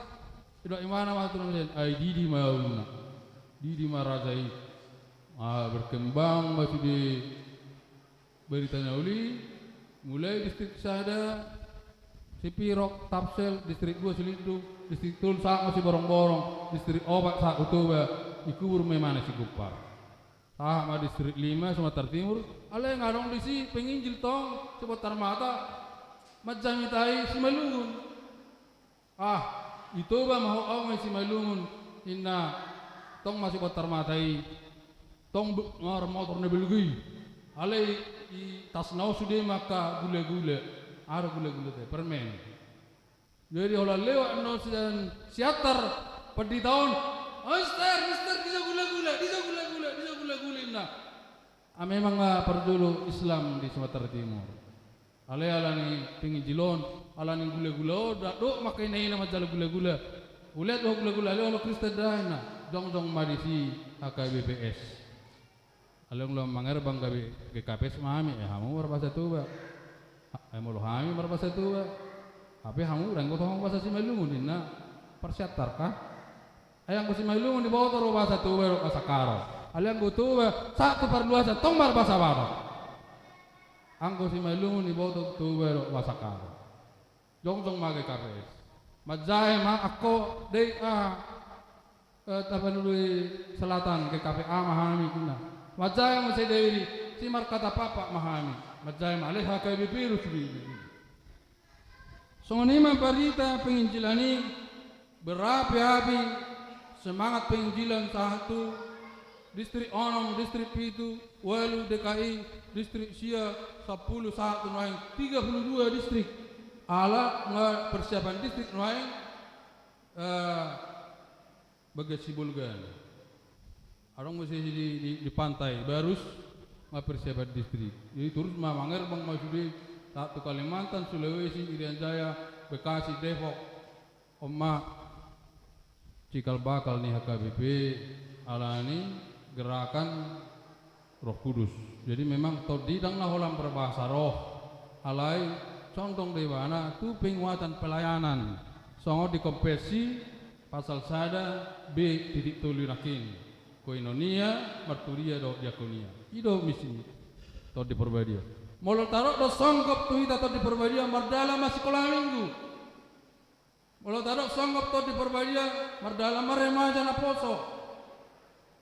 Didok imana ma tu Noh Mensen, ai didi ma ahu, inna. Didi ma raja i. Ah, berkembang ma sude barita na uli, mulai distrik sada, Sipirok, Tapsel, distrik dua, Silindung, distrik tolu, sahat ma Siborongborong, distrik opat, sahat tu Toba, dikubur ma imana Sigumpar. Sahat ma distrik lima, Sumatera Timur, alai nga adong disi penginjil tong, Sibotarmata, manjamita i Simalungun. Ah, i Toba ma ho, ahu ma i Simalungun, inna. Tong ma Sibotarmata i, tong be-, marmotor na balga i. Alai i tasna on sude ma angka gula-gula. Aha do gula-gula te? Permen. Jadi holan lewat annon sian Siantar, pandita on. Mister, mister, dija gula-gula, dija gula-gula, dija gula-gula, inna. Ah, memang, ah, parjolo Islam di Sumatera Timur. Alai ala ni penginjil on, ala ni gula-gula on, ndang dohot ma angka ina-ina manjalo gula-gula. Hulean do ho gula-gula, alai olo Kristen da, inna. Jongjong ma disi H K B P S. Alai dung lam mangerbang gabe G K P S ma hami, eh, hamu marbahasa Toba. Ha, eh, molo hami marbahasa Toba. Hape hamu ndang ingkon tong bahasa Simalungun, inna. Parsiantar kah? Ai anggo Simalungun diboto do bahasa Toba dohot bahasa Karo. Alai anggo Toba, sahat tu parluasan tong marbahasa Batak. Anggo Simalungun diboto Toba dohot bahasa Karo. Jongjong ma G K P S. Manjae ma angko, dei, ah, eh, Tapanuli Selatan, G K P A ma hami, inna. Manjae muse Dairi, si markata papa ma hami. Manjae ma, alai H K B P do sude. Songon i ma barita penginjilan i, berapi-api semangat penginjilan sahat tu distrik onom, distrik pitu, ualu D K I, distrik sia, sampulu sahat tu nuaeng, tiga puluh dua distrik. Ala nga persiapan distrik nuaeng, eh, bagas Sibolga. Adong muse di, di, di pantai, barus ma persiapan distrik. Jadi torus ma mangerbang ma sude, sahat tu Kalimantan, Sulawesi, Irian Jaya, Bekasi, Depok. On ma cikal bakal ni H K B P, ala ni gerakan Roh Kudus. Jadi memang tondi ndang na holan berbahasa roh, alai condong do ibana tu penguatan pelayanan. Songon di konfesi pasal sada B titik tolu nangkin. Koinonia, marturia dohot diakonia. I do misi Tondi Porbadia. Molo tadok do songgop tu hita Tondi Porbadia, mardalan ma sikola minggu. Molo tadok songgop Tondi Porbadia, mardalan ma remaja naposo.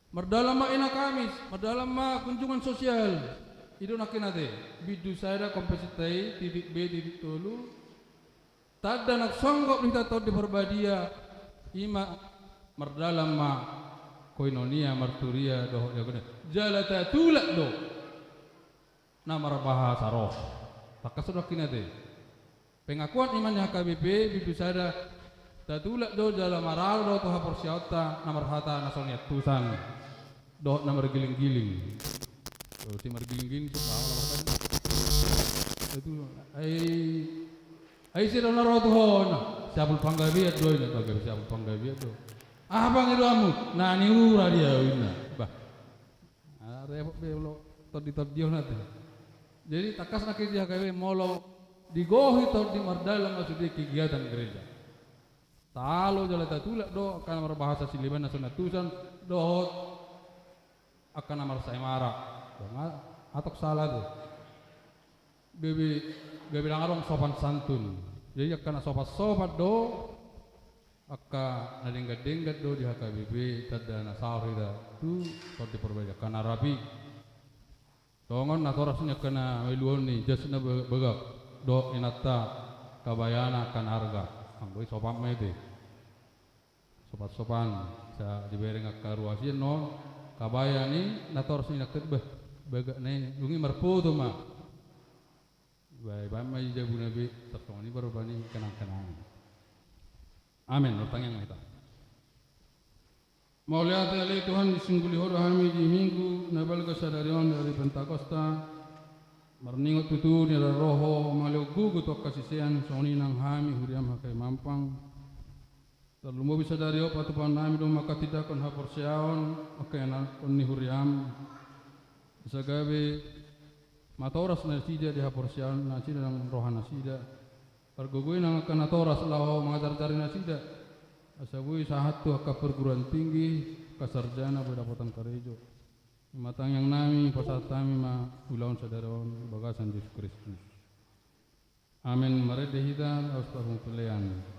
Mardalan ma ina Kamis, mardalan ma kunjungan sosial. I do nangkin ate, bindu sada komposinta i, titik B, titik tolu. Tanda na songgop di hita Tondi Parbadia, i ma mardalan ma koinonia, marturia, dohot diakonia. Jala tatulak do na marbahasa roh. Tangkas do nangkin ate. Pengakuan iman ni H K B P, bindu sada, tatulak do jala maralo do tu haporseaonta na marhata na so niantusan dohot na margiling-giling. Dohot si margiling-giling, si paha, laho kan. Itu, ai, ai ise do na ro tu ho na, si Apul Panggabean do, ina, Panggabean, si Apul Panggabean do. Aha bang i do hamu? Na niura di au, ina. Bah. Ah, repot be molo tondi-tondi on ate. Jadi, tangkas nangkin di H K B P molo digohi tondi mardalan ma sude kegiatan gereja. Taalo jala tatulak do angka na marbahasa sileban na so niantusan dohot angka na marsaemara. Dong, a-, atok sala tu. Gabe, gabe ndang adong sopan santun. Jadi, angka na sopan-sopan do, angka na denggan-denggan do di H K B P, tanda na saor hita tu Tondi Parbadia, angka na rapi. Songon natoras ni angka na mailuon i, jasna be-, bagak, dohot inanta, kabayana angka na arga. Anggo i sopan ma ate. Sopan-sopan, sa dibereng angka ruas i annon, kabaya ni natoras ni inanta, bah, bagak na i, dung i marpoto ma. Bah, baen ma i jabuna be, tarsongon i baru bani kenang-kenangan. Amen. Martangiang ma hita. Mauliate ale Tuhan, disingguli Ho do hami di Minggu na balga sadari on, di ari Pentakosta, marningot tutu di na ro Ho maleop gogo tu angka sisean, songon i nang hami huriaM H K I Mampang. Tarlumobi sadari on patupaonnami do ma angka tindangkon haporseaon, angka ianakkon ni huriaM. Asa gabe matoras nasida di haporseaon nasida nang roha nasida. Pargogoi nang angka natoras laho mangajar-ajari nasida. Asa boi sahat tu angka perguruan tinggi, angka sarjana boi dapotan karejo. I ma tangiangnami, pasahat hami ma ulaon sadari on, bagasan Jesus Kristus. Amen. Marende hita, laos pahompu pelean.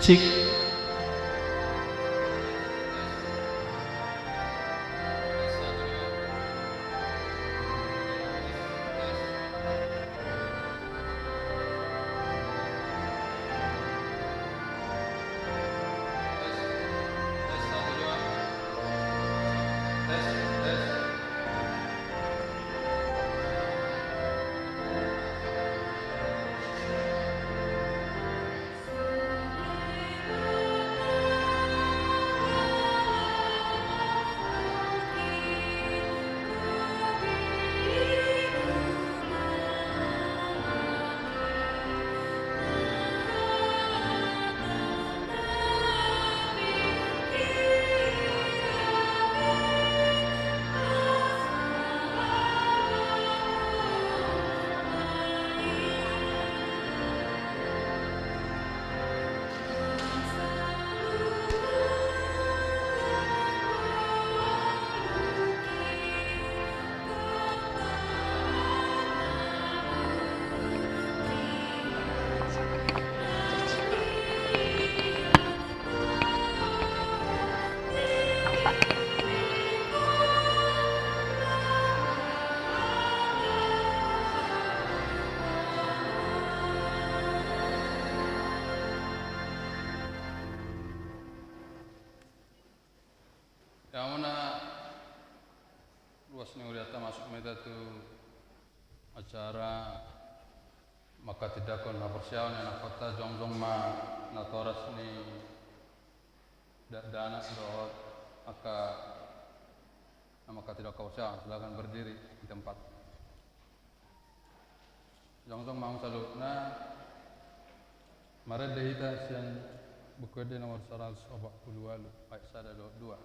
Sik. Ia, muna luas ni huria, masuk ma hita tu acara manghatindanghon haporseaon ni anakkonta. Jongjong ma natoras ni dakdanak dohot angka na manghatindanghon haporseaon. Silakan berdiri di tempat. Jongjong ma hamu saluhutna. Marende hita sian Buku Ende nomor saratus opat pulu ualu, ayat sada dohot dua.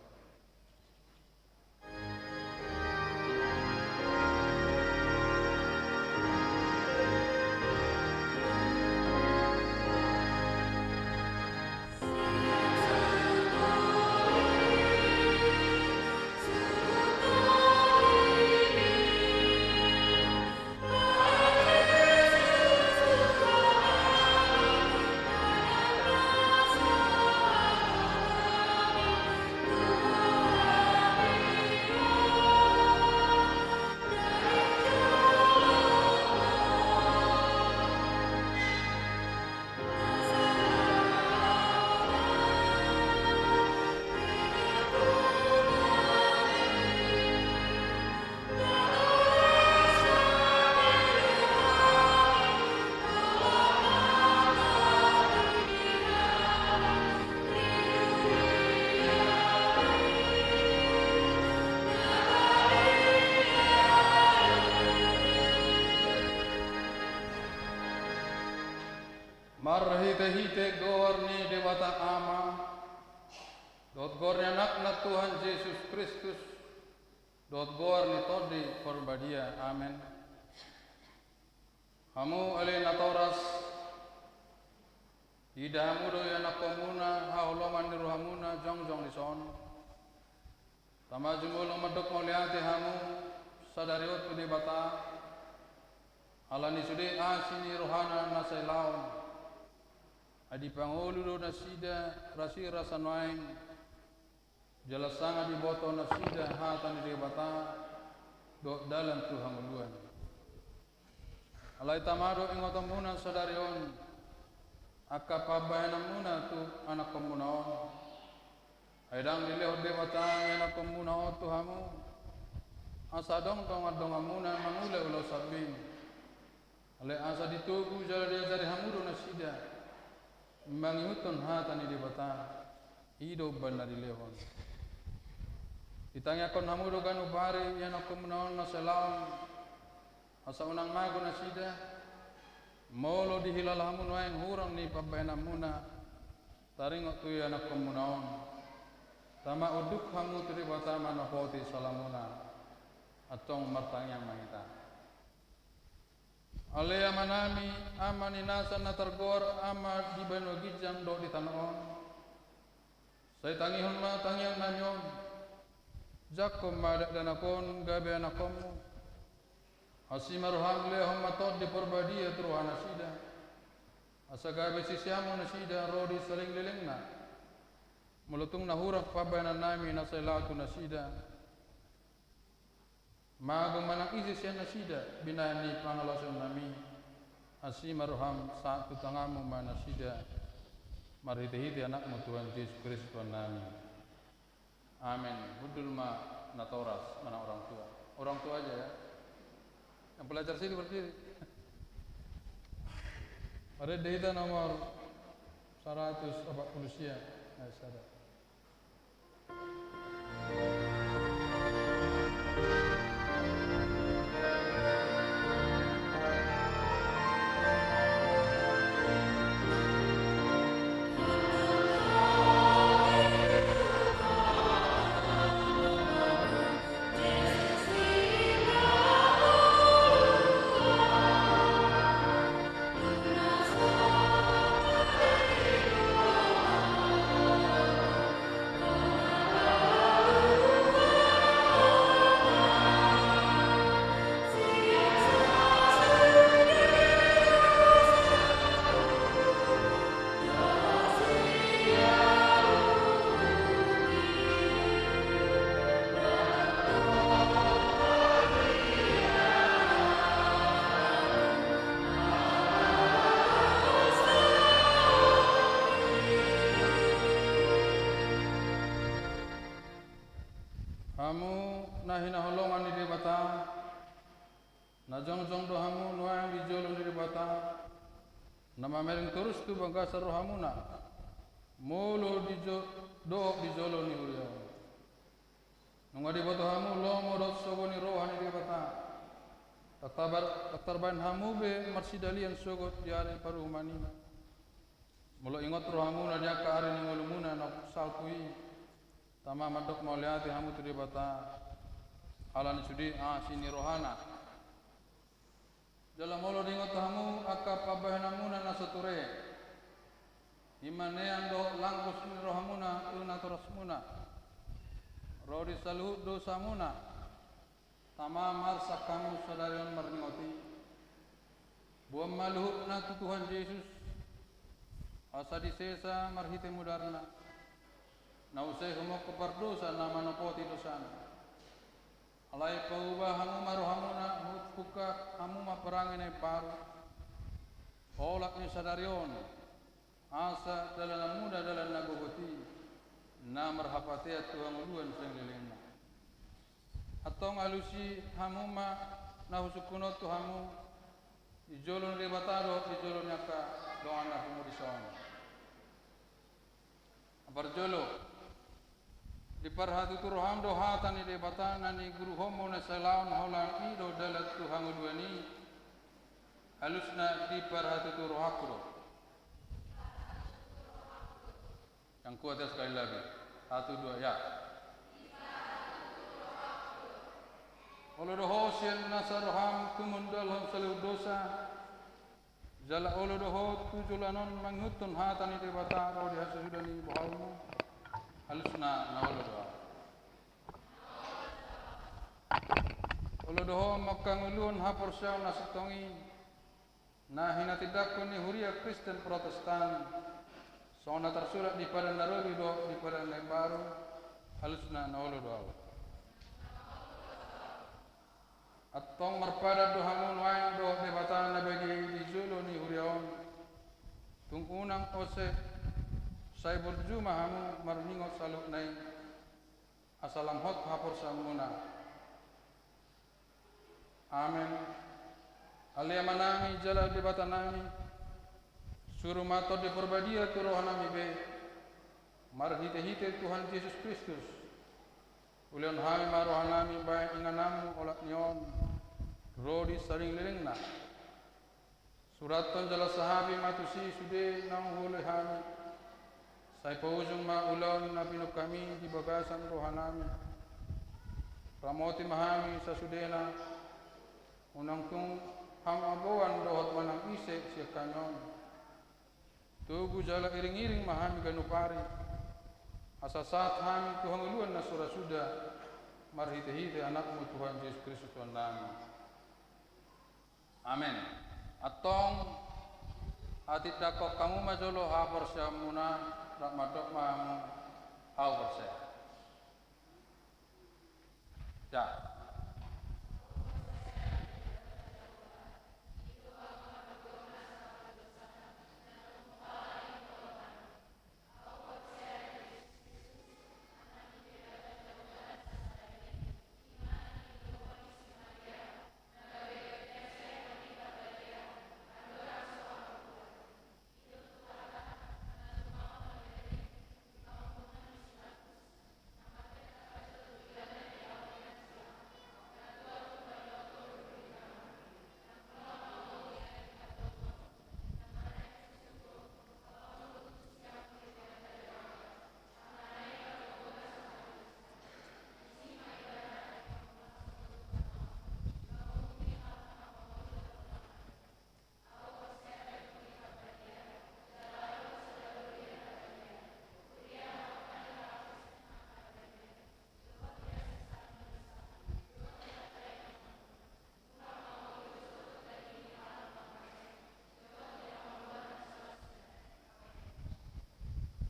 Marhitehite goar ni Debata Ama, dohot goar ni Anakna Tuhan Jesus Kristus, dohot goar ni Tondi Parbadia. Amen. Hamu ale natoras, diida hamu do ianakkonmuna haholomon ni rohamuna jongjong dison. Tama jumolo mandok mauliate hamu sadari on tu Debata, ala ni sude asi ni rohana na sai laon. Ai dipangolu do nasida rasirasa nuaeng, jala sanga diboto nasida hata ni Debata dohot dalan tu hangoluan. Alai tama do ingotonmuna sadari on angka pambahenanmuna tu anakkonmuna on. Ai ndang dilehon Debata ianakkonmuna on tu hamu asa adong dongan-donganmuna mangula ulaon sambing. Alai asa ditogu jala diajari hamu do nasida mangihuthon hata ni Debata, i do umbahen na dilehon. Ditangiangkon hamu do ganup ari ianakkonmuna on na sai laon, asa unang mago nasida, molo dihilala hamu nuaeng hurang ni pambahenanmuna taringot tu ianakkonmuna on. Tama unduk hamu tu Debata manopoti salamuna. Antong martangiang ma hita. Ale Amanami, Ama ni nasa na targoar Ama di banua ginjang dohot di tano on, sai tangihon ma tangiangnami on. Jangkon ma dakdanak on gabe anakkonmu. Asi ma roham, lehon ma Tondi Parbadia tu rohanasida, Asa gabe siseanmu nasida ro di salelenglelengna. Molo tung na hurang pambahenannami na sai laho tu nasida, mago manang ise sian nasida binahen ni pangalaosionnami, asi ma roham, sahat tu tanganmu ma nasida, marhitehite Anakmu Tuhan Jesus Kristus Tuhannami. Amen. Hundul ma natoras, manang orang tua. Orang tua aja ya. Yang pelajar sini berdiri. Marende hita nomor saratus opat pulu sia. Nah, sada. Hamu na hinaholongan ni Debata, na jongjong do hamu nuaeng di jolo ni Debata, na mamereng torus tu bagasan rohamuna, molo di jo-, dohot di jolo ni huria on. Nunga diboto hamu lomo dohot sogo ni roha ni Debata, ndang tarba-, ndang tarbahen hamu be marsidalian sogot di ari paruhuman i. Molo ingot rohamuna di angka ari ni ngolumuna na salpu i, tama mandok mauliate hamu tu Debata, ala ni sude asi ni rohana. Jala molo diingot hamu angka pambahenanmuna na so ture, i ma neang dohot langkus ni rohamuna tu natorasmuna, ro di saluhut dosamuna, tama marsak hamu sadari on marningot i. Boan ma luhutna tu Tuhan Jesus, asa disesa marhite mudarna, na use humongkop pardosa na manopoti dosana. Alai pauba hamu ma rohamuna, huhut pungka hamu ma parange na imbaru, olat ni sadari on, asa dalananmuna dalan na gogot i, na marhapatean tu hangoluan salelenglelengna. Antong alusi hamu ma na husungkun on tu hamu, di jolo ni Debata dohot di jolo ni angka dongan na pungu dison. Parjolo, diparhatutu roham do hata ni Debata na niguruhonmu na sai laon holan i do dalan tu hangoluan i, alusna diparhatutu rohangku do. Yang kuat ya, sekali lagi. Satu, dua, ya. Olo do ho sian nasa roham tumundalhon saluhut dosa, jala olo do ho tu joloan on mangihuthon hata ni Debata ro di hasuhudan ni bohalmu. Alusna na olo do ho. Olo do ho manghangoluhon haporseaon na sintong i, na hinatindangkon ni huria Kristen Protestan, songon na tarsurat di Padan na Robi dohot di Padan na Imbaru, alusna na olo do ho. Antong marpadan do hamu nuaeng dohot Debata na badia i di jolo ni huria on. Tung unang ose, sai burju ma hamu marningot saluhutna i, asa lam hot haporseaonmuna. Amen. Ale Amanami jala Debatanami, suru ma Tondi Parbadia tu rohanami be, marhitehite Tuhan Jesus Kristus, ulehon hami ma rohanami bahen ingananmu olat ni on, ro di salelenglelengna. Surathon jala sahapi ma tusi sude naung huoloi hami. Sai paujung ma ulaon na pinungka-Mi di bagasan rohanami. Ramoti ma hami sasudena, unang tung hamu aboan dohot manang ise sian hami on. Togu jala iring-iring ma hami ganup ari, asa sahat hami tu hangoluan na so ra suda, marhitehite Anakmu Tuhan Jesus Kristus Tuhannami. Amen. Antong, Hatindangkon hamu ma jolo haporseaonmuna, rap mandok ma hamu: Ahu porsea. Ya.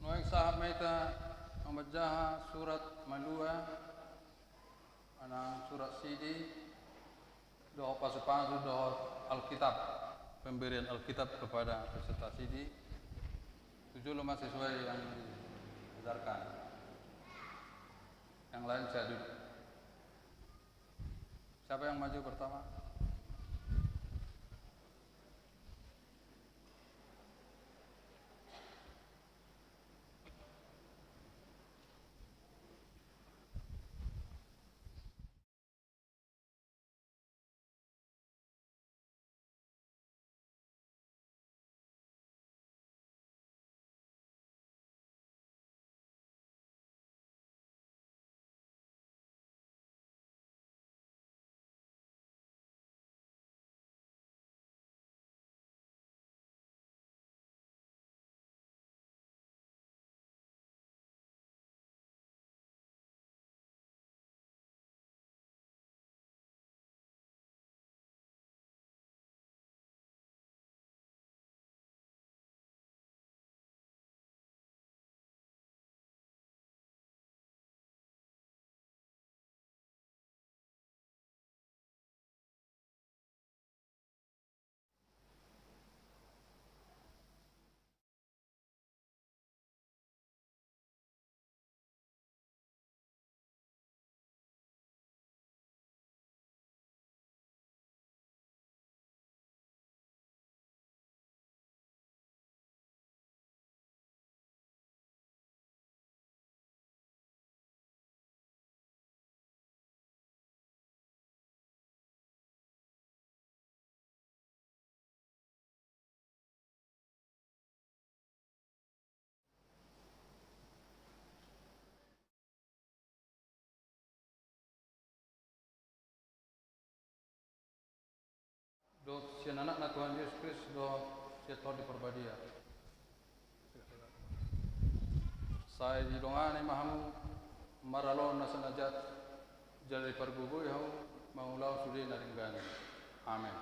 Nuaeng sahat ma hita manjaha surat malua, manang surat sidi, dohot pasupasu dohot Alkitab, pemberian Alkitab kepada peserta sidi. Tu jolo ma sesuai yang diajarkan. Yang lain saya duduk. Siapa yang maju pertama? Dohot sian Anakna Tuhan Jesus Kristus, dohot sian Tondi Parbadia. Sai didongani ma hamu maraloan na so na jat, jala dipargogoi hamu mangulahon sude na denggan i. Amen.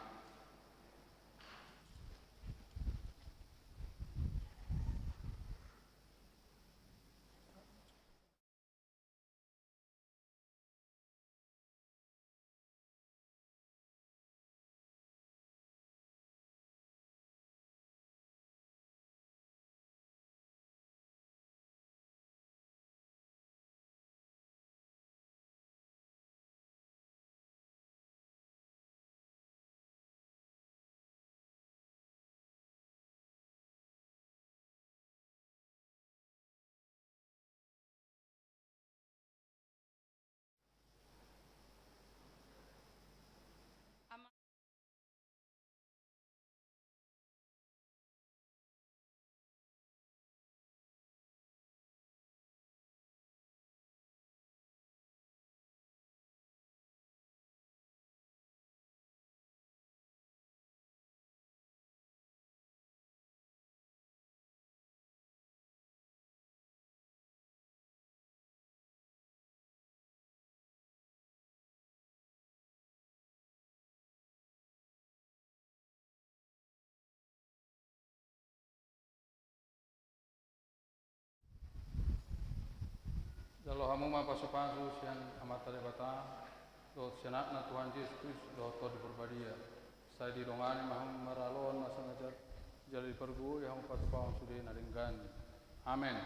Jalo hamu ma pasupasu sian Amanta Debata, dohot sian Anakna Tuhan Jesus Kristus, dohot Tondi Parbadia. Sai didongani ma hamu maralohon nasa na jat, jala dipargogoi hamu patupahon sude na denggan. Amen.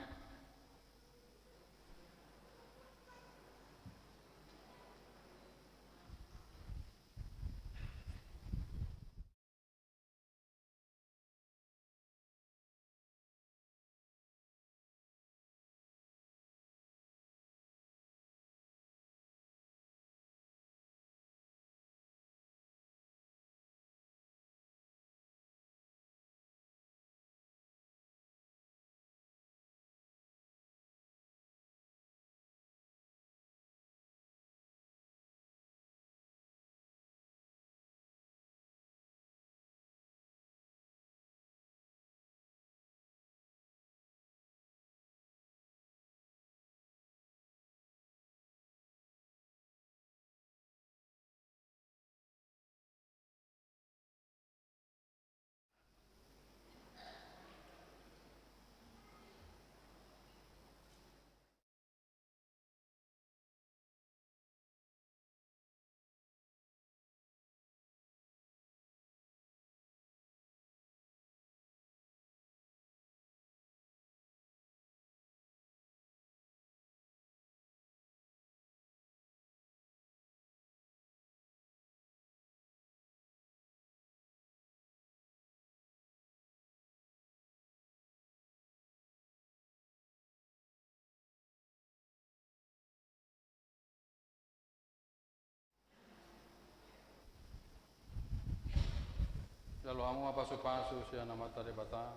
Jalo hamu ma pasupasu sian Amanta Debata,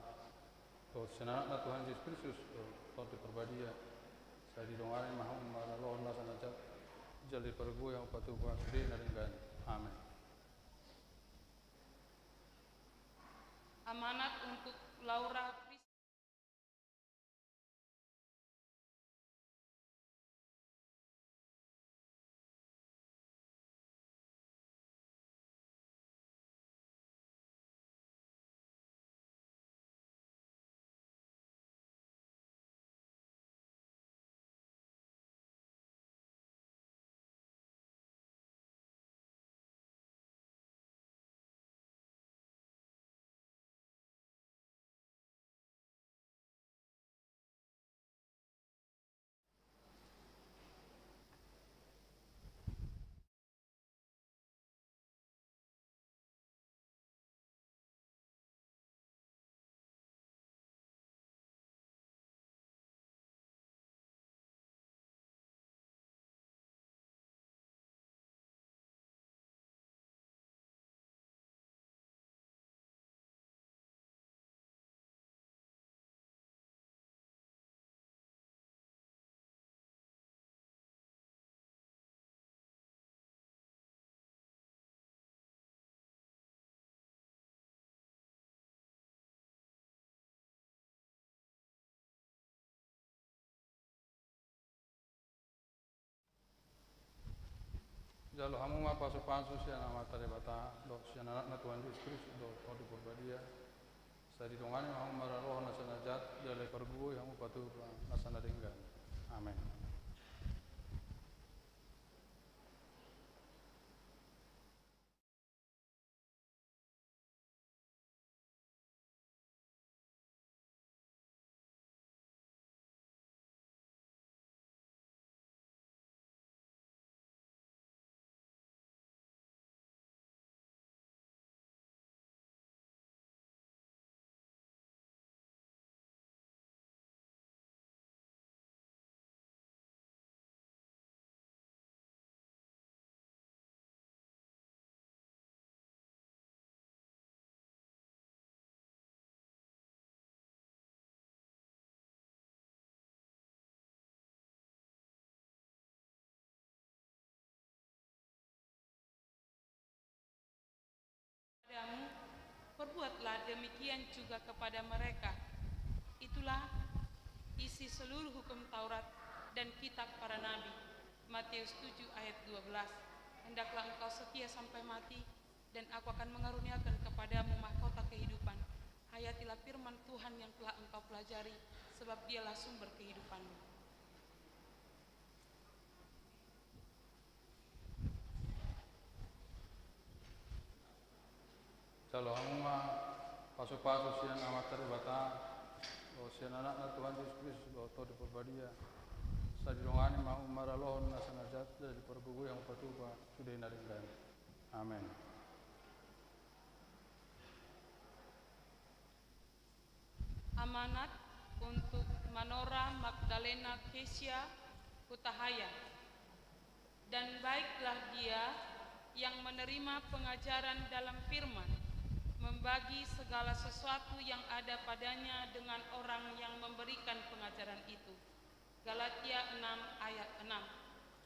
dohot sian Anakna Tuhan Jesus Kristus, dohot Tondi Parbadia. Sai didongani ma hamu maralohon nasa na jat, jala dipargogoi hamu patupahon sude na denggan. Amen. Amanat untuk Laura Pris- Jalo hamu ma pasupasu sian Amanta Debata, dohot sian Anakna Tuhan Jesus Kristus, dohot Tondi Parbadia. Sai didongani ma hamu maralohon nasa na jat, jala dipargogoi hamu patupahon nasa na denggan. Amen. Padamu, perbuatlah demikian juga kepada mereka. Itulah isi seluruh hukum Taurat dan kitab para nabi. Matius tujuh ayat dua belas. Hendaklah engkau setia sampai mati, dan Aku akan mengaruniakan kepadamu mahkota kehidupan. Hayatilah firman Tuhan yang telah engkau pelajari, sebab Dialah sumber kehidupanmu. Jalo hamu ma pasupasu sian Amanta Debata, dohot sian Anakna Tuhan Jesus Kristus, dohot Tondi Parbadia. Sai didongani ma hamu maralohon na sanajat, jala dipargogoi hamu patupa sude na denggan. Amen. Amanat untuk Manora Magdalena Kesia Hutahayan. Dan baiklah dia yang menerima pengajaran dalam firman, membagi segala sesuatu yang ada padanya dengan orang yang memberikan pengajaran itu. Galatia enam ayat enam.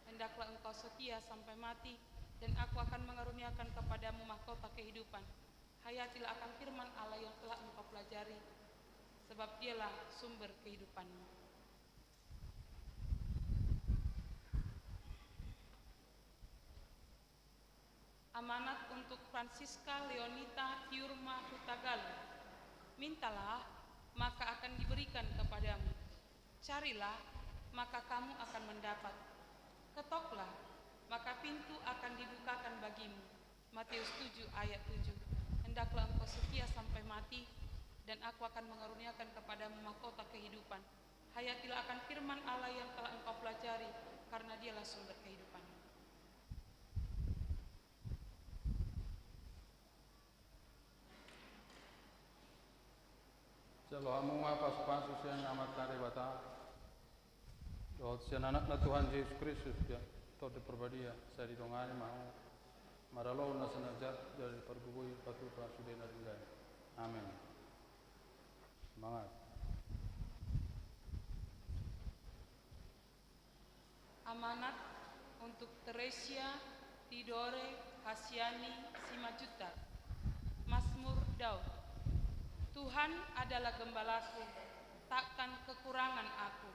Hendaklah engkau setia sampai mati, dan Aku akan mengaruniakan kepadamu mahkota kehidupan. Hayatilah akan firman Allah yang telah engkau pelajari, sebab Dialah sumber kehidupanmu. Amanat untuk Francisca Leonita Tiurma Hutagalung. Mintalah, maka akan diberikan kepadamu. Carilah, maka kamu akan mendapat. Ketoklah, maka pintu akan dibukakan bagimu. Matius tujuh ayat tujuh. Hendaklah engkau setia sampai mati, dan Aku akan mengaruniakan kepadamu mahkota kehidupan. Hayatilah akan firman Allah yang telah engkau pelajari, karena Dialah sumber kehidupanmu. Jalo hamu ma pasupasu sian Amanta Debata, dohot sian Anakna Tuhan Jesus Kristus, Tondi Parbadia, sai didongani ma hamu maralohon na sanajat, jala dipargogoi patupa sude na denggan. Amen. Semangat. Amanat untuk Teresia Tidore Hasiani Simanjuntak. Mazmur Daud. Tuhan adalah gembalaku, takkan kekurangan aku.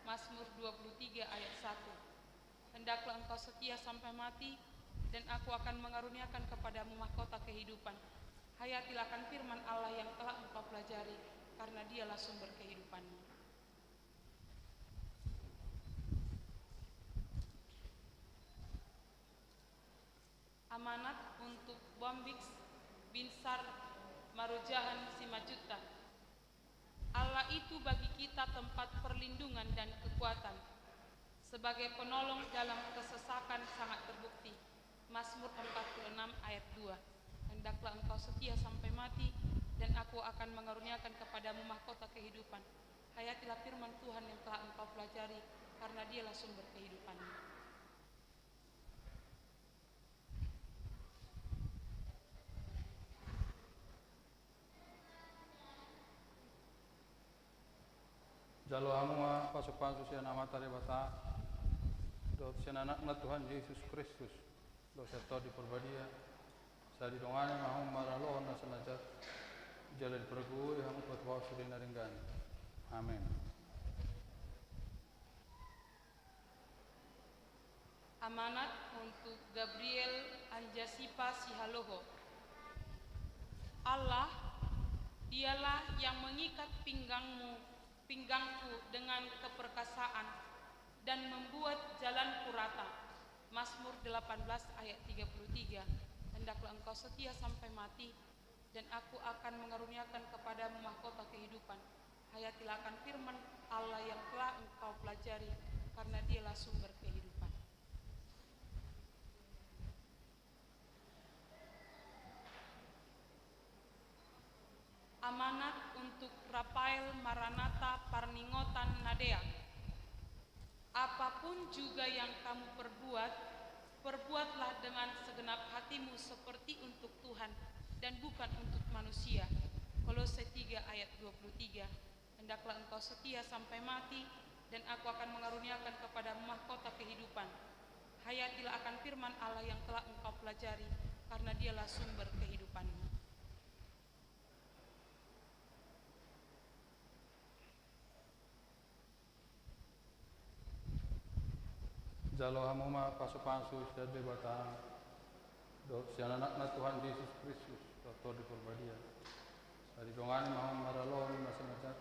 Mazmur dua puluh tiga ayat satu. Hendaklah engkau setia sampai mati, dan Aku akan mengaruniakan kepadamu mahkota kehidupan. Hayatilah akan firman Allah yang telah engkau pelajari, karena Dialah sumber kehidupanmu. Amanat untuk Bombix Binsar Marujahan Simanjuntak. Allah itu bagi kita tempat perlindungan dan kekuatan. Sebagai penolong dalam kesesakan sangat terbukti. Mazmur empat puluh enam ayat dua. Hendaklah engkau setia sampai mati, dan Aku akan mengaruniakan kepadamu mahkota kehidupan. Hayatilah firman Tuhan yang telah engkau pelajari, karena Dialah sumber kehidupanmu. Jalo hamu ma pasupasu sian Amanta Debata, dohot sian Anakna Tuhan Jesus Kristus, dohot sian Tondi Parbadia, sai didongani ma hamu maralohon na sanajat, jala dipargogoi hamu patupa sude na denggan. Amen. Amanat untuk Gabriel Anjasipa Sihaloho. Allah, Dialah yang mengikat pinggangmu, pinggangku dengan keperkasaan dan membuat jalanku rata. Mazmur delapan belas ayat tiga puluh tiga. Hendaklah engkau setia sampai mati, dan Aku akan mengaruniakan kepadamu mahkota kehidupan. Hayatilah akan firman Allah yang telah engkau pelajari, karena Dialah sumber kehidupan. Amanat untuk Rafael Maranatha Parningotan Nadea. Apa pun juga yang kamu perbuat, perbuatlah dengan segenap hatimu seperti untuk Tuhan dan bukan untuk manusia. Kolose tiga ayat dua puluh tiga. Hendaklah engkau setia sampai mati, dan Aku akan mengaruniakan kepadamu mahkota kehidupan. Hayatilah akan firman Allah yang telah engkau pelajari, karena Dialah sumber kehidupanmu. Jalo hamu ma pasupasu sian Debata, dohot sian Anakna Tuhan Jesus Kristus, dohot Tondi Parbadia. Sai didongani ma hamu maralohon na sanajat,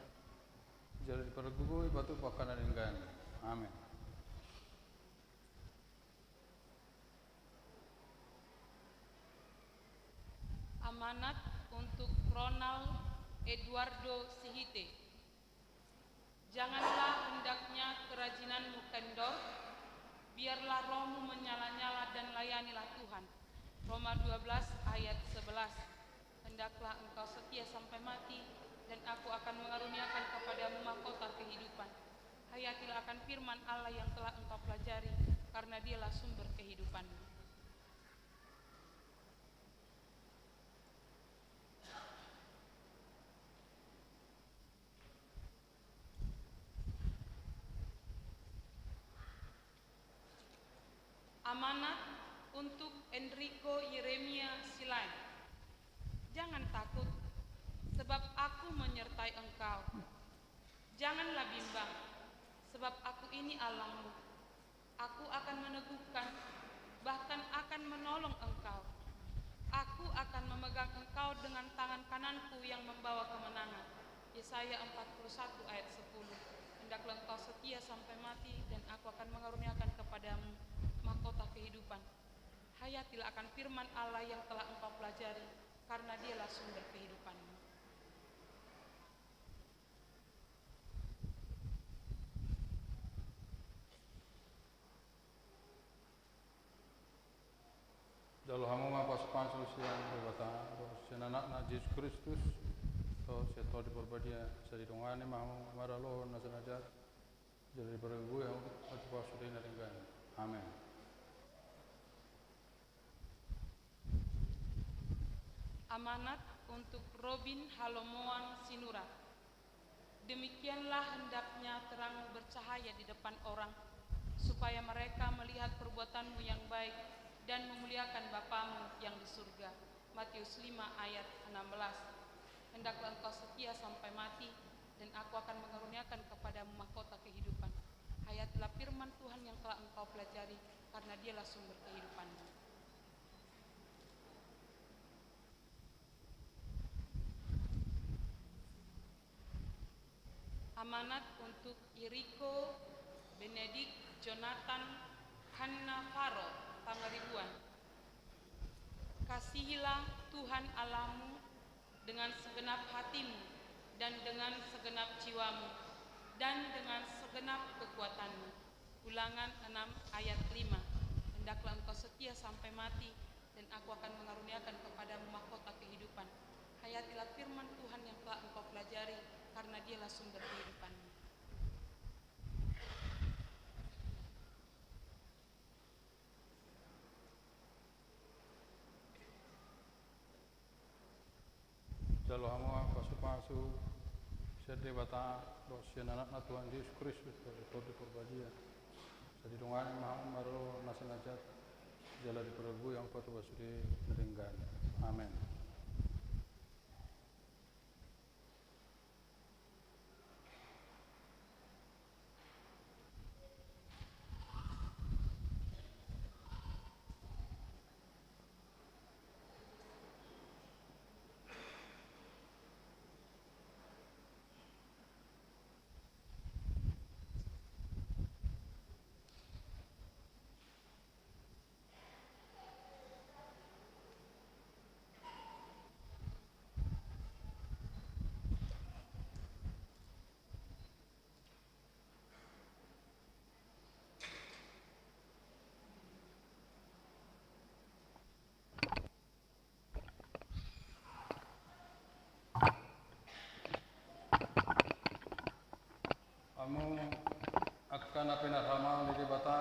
jala dipargogoi patupa angka na denggan. Amen. Amanat Untuk Ronald Eduardo Sihite. Janganlah hendaknya kerajinanmu kendor, biarlah rohmu menyala-nyala dan layanilah Tuhan. Roma dua belas ayat sebelas. Hendaklah engkau setia sampai mati, dan Aku akan mengaruniakan kepadamu mahkota kehidupan. Hayatilah akan firman Allah yang telah engkau pelajari, karena Dialah sumber kehidupanmu. Amanat untuk Enrico Yeremia Silaing. Jangan takut, sebab Aku menyertai engkau. Janganlah bimbang, sebab Aku ini Allahmu. Aku akan meneguhkan, bahkan akan menolong engkau. Aku akan memegang engkau dengan tangan kanan-Ku yang membawa kemenangan. Yesaya empat puluh satu ayat sepuluh. Hendaklah engkau setia sampai mati, dan Aku akan mengaruniakan kepadamu mahkota kehidupan. Hayatilah akan firman Allah yang telah engkau pelajari, karena Dialah sumber kehidupanmu. Jalo hamu ma pasupasu sian Debata, dohot sian Anakna Jesus Kristus, dohot sian Tondi Parbadia, sai didongani ma hamu maralohon na so na jat, jala dipargogoi hamu tu pasupasu na denggan. Amen. Amanat untuk Robin Halomoan Sinurat. Demikianlah hendaknya terangmu bercahaya di depan orang, supaya mereka melihat perbuatanmu yang baik dan memuliakan Bapamu yang di surga. Matius lima ayat enam belas. Hendaklah engkau setia sampai mati, dan Aku akan mengaruniakan kepadamu mahkota kehidupan. Hayatilah firman Tuhan yang telah engkau pelajari, karena Dialah sumber kehidupanmu. Amanat untuk Iriko Benedik Jonathan Hanna Faro Pangaribuan. Kasihilah Tuhan Allahmu dengan segenap hatimu, dan dengan segenap jiwamu, dan dengan segenap kekuatanmu. Ulangan enam ayat lima. Hendaklah engkau setia sampai mati, dan Aku akan mengaruniakan kepadamu mahkota kehidupan. Hayatilah firman Tuhan yang telah engkau pelajari, karena Dialah sumber kehidupanmu. Jalo hamu ma pasupasu sian Debata, dohot sian Anakna Tuhan Jesus Kristus, dohot Tondi Parbadia, sai didongani ma hamu maralohon na so na jat, jala dipargogoi hamu pasupasu na denggan. Amen. Hamu angka na pinarhamaol ni Debata,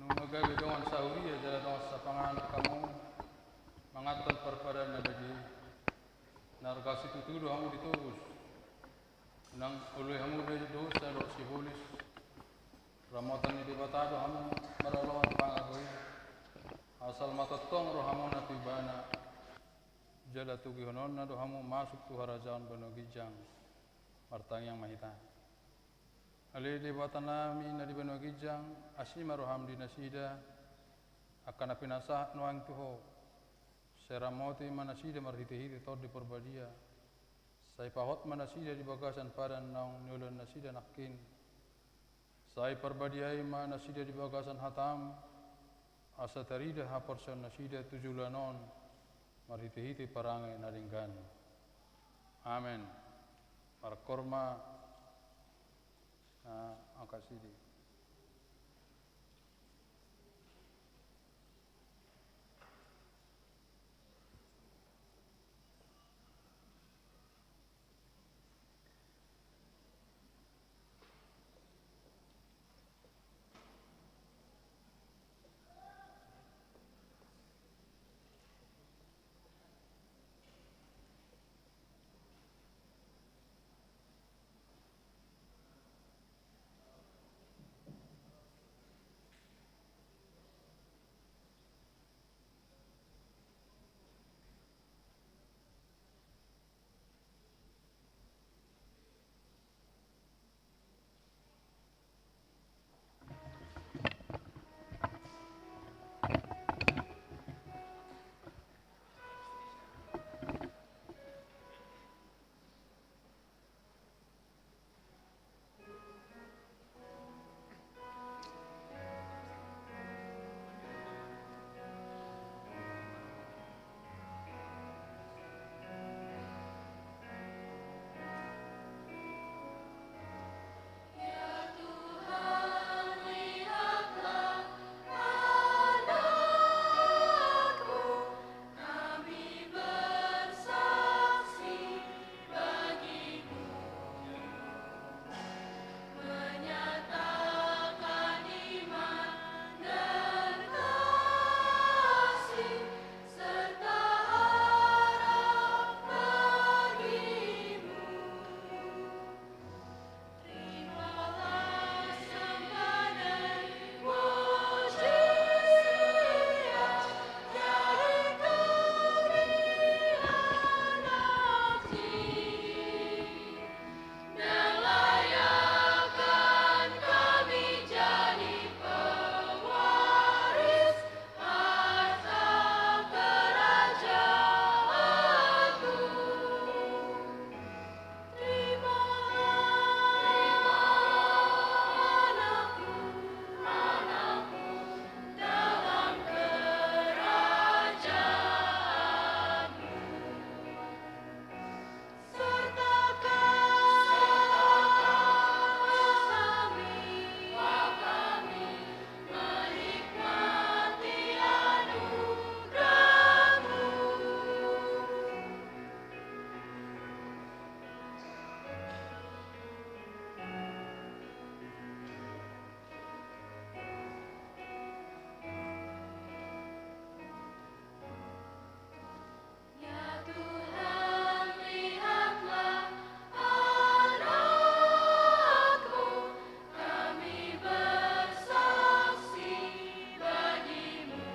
nunga gabe dongan sahuria jala dongan sapanganon hamu manganhon parpadanan na badia i. Na arga situtu do hamu ditobus. Unang oloi hamu be dosa dohot sibolis. Ramotan ni Debata do hamu maralohon pangago i. Asal ma tongtong rohamuna tu Ibana, jala togihononna do hamu masuk tu harajaon banua ginjang. Martangiang ma hita. Ale Debatanami na di banua ginjang, asi ma roham di nasida angka na pinasahat nuaeng tu Ho. Sai ramoti ma nasida marhitehite Tondi Parbadia. Sai pahot ma nasida di bagasan padan naung nioloan nasida nangkin. Sai parbadiai ma nasida di bagasan hatam, asa tarida haporseaon nasida tu joloan on, marhitehite parange na denggan. Amen. Marhormat ma angka sidi. Kami bersaksi bagimu, menyatakan iman dan kasih serta harap bagimu. Ya Tuhan, lihatlah anakmu, kami bersaksi bagimu,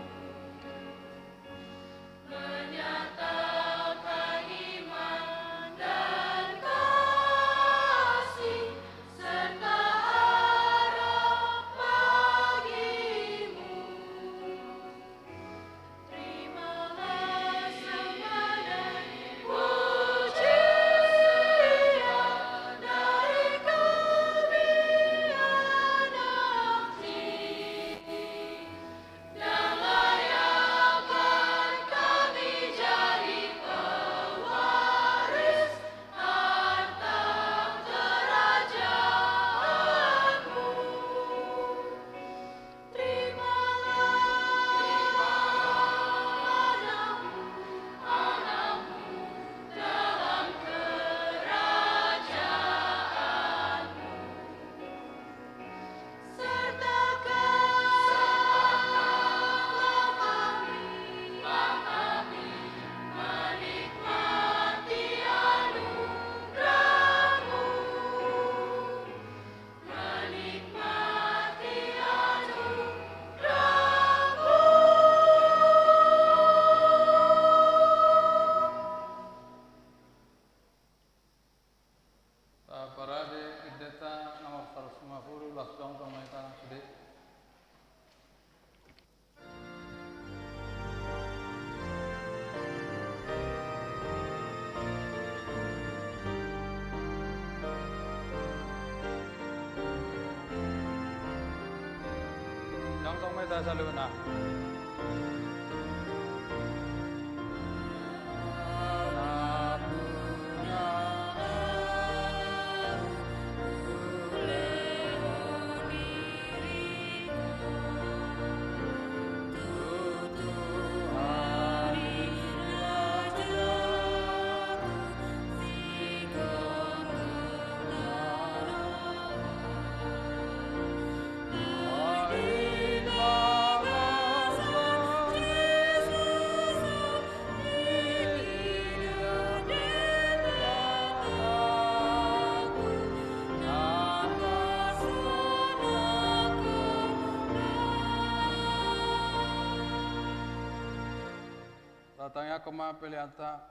menyatakan iman dan kasih serta harap bagimu. Parade endenta nomor saratus lima pulu, laos jongjong ma hita sude. Jongjong ma hita saluhutna. Tangiangkon ma peleanta.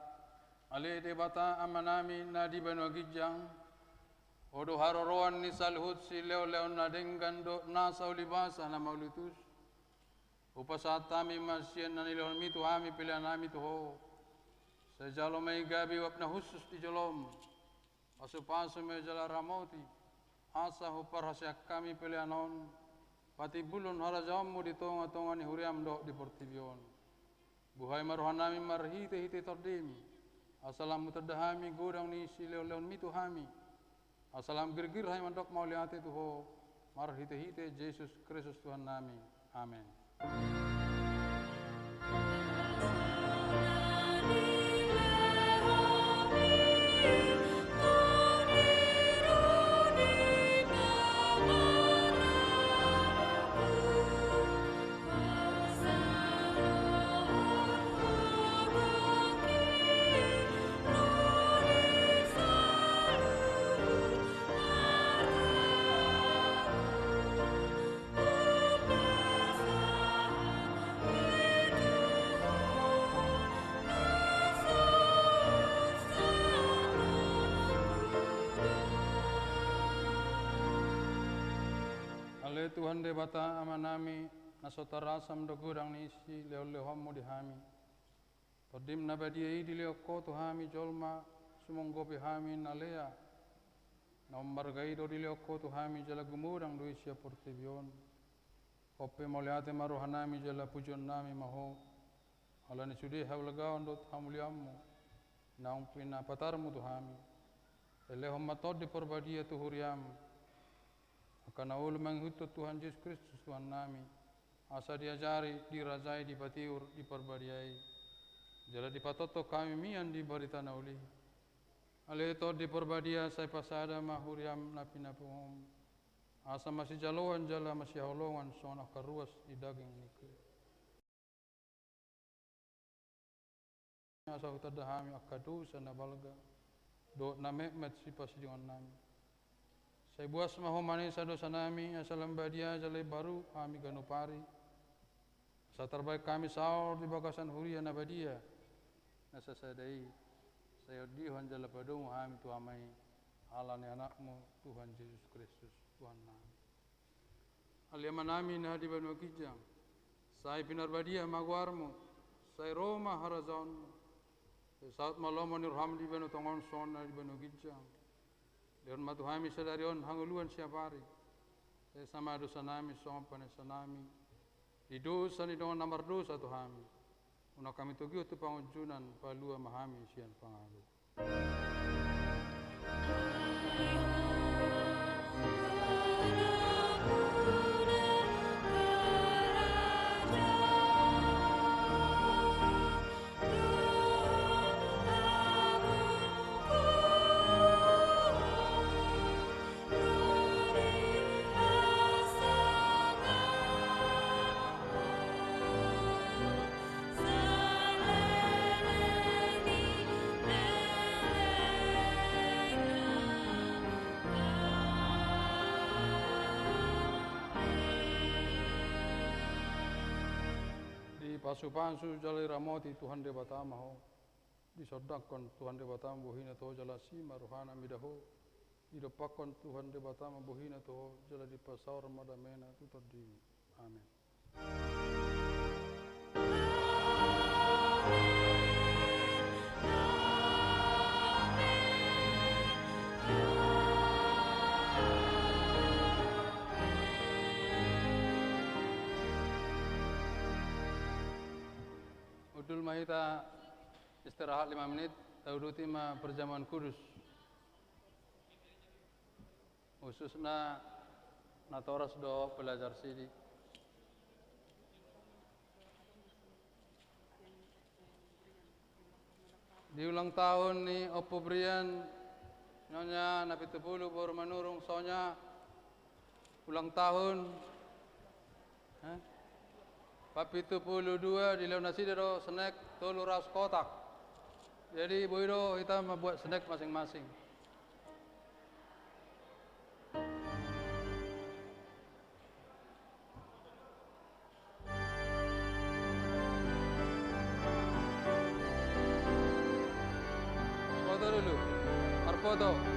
Ale Debata Amanami na di banua ginjang, Ho do haroroan ni saluhut silehonlehon na denggan dohot nasa ulibasa na mauliutus. Hupasahat hami ma sian na nilehonmi tu hami peleanami tu Ho. Sai jalo ma i gabe uap na hushus di jolom, pasupasu ma i jala ramoti, asa huparhaseang hami pelean on patimbulhon harajaonmu di tongatonga ni huriam dohot di portibi on. Buhai ma rohanami marhitehite Tondimi, asa lam hutanda hami godang ni silehonlehonmi tu hami, asa lam girgir hami mandok mauliate tu Ho, marhitehite Jesus Kristus Tuhannami. Amen. Ale Tuhan Debata Amanami, na so tarasam do godang ni silehonlehonmu di hami. Tondim na badia i dilehon Ho tu hami jolma, sumonggopi hami na lea. Na ummarga i do dilehon Ho tu hami jala gumodang do i sian portibi on. On pe mauliate ma rohanami jala pujionnami ma Ho, ala ni sude haulagaon dohot hamuliaonmu naung pinapatarmu tu hami. Lehon ma Tondi Parbadia tu huriam, angka na olo mangihuthon Tuhan Jesus Kristus Tuhannami, asa diajari, dirajai, dipatiur, diparbadiai, jala dipatongtong hami mian di barita na uli. Ale Tondi Parbadia, sai pasada ma huriam na pinapungum, asa masijaloan jala masihaholongan songon angka ruas di daging ni Kristus. Asa hutanda hami angka dosa na balga dohot na metmet sipasidingonnami. Sai buas ma Ho manesa dosanami, asa lam badia jala imbaru hami ganup ari. Asa tarbahen hami saor di bagasan huria na badia na sasada i, sai ondihon jala padomu hami tu Ama i, ala ni Anakmu Tuhan Jesus Kristus Tuhannami. Ale Amanami na di banua ginjang, sai pinarbadia ma goarmu, sai ro ma harajaonmu, sai saut ma lomo ni roham di banua tonga on songon na di banua ginjang. Lehon ma tu hami sadari on hangoluan siapari. Sesa ma dosanami songon panesanami di dosa ni dongan na mardosa tu hami. Unang hami togihon tu pangunjunan, palua ma hami sian pangago. Dipasupasu jala diramoti Tuhan Debata ma ho. Disondangkon Tuhan Debata ma bohina tu ho jala asi ma rohana mida ho. Didompakkon Tuhan Debata ma bohina tu ho jala dipasaor ma damena tu tondimi. Amen. Hundul ma hita istirahat lima menit, tauduti ma perjamuan kudus. Khususna natoras dohot pelajar sidi. Di ulang tahun ni Ompu Brian, Nyonya Napitupulu boru Manurung, Sonya, ulang tahun. Hah? Papitu pulu dua, dilehon nasida do snack tolu ratus kotak. Jadi boi do hita mambuat snack masing-masing. Marpoto.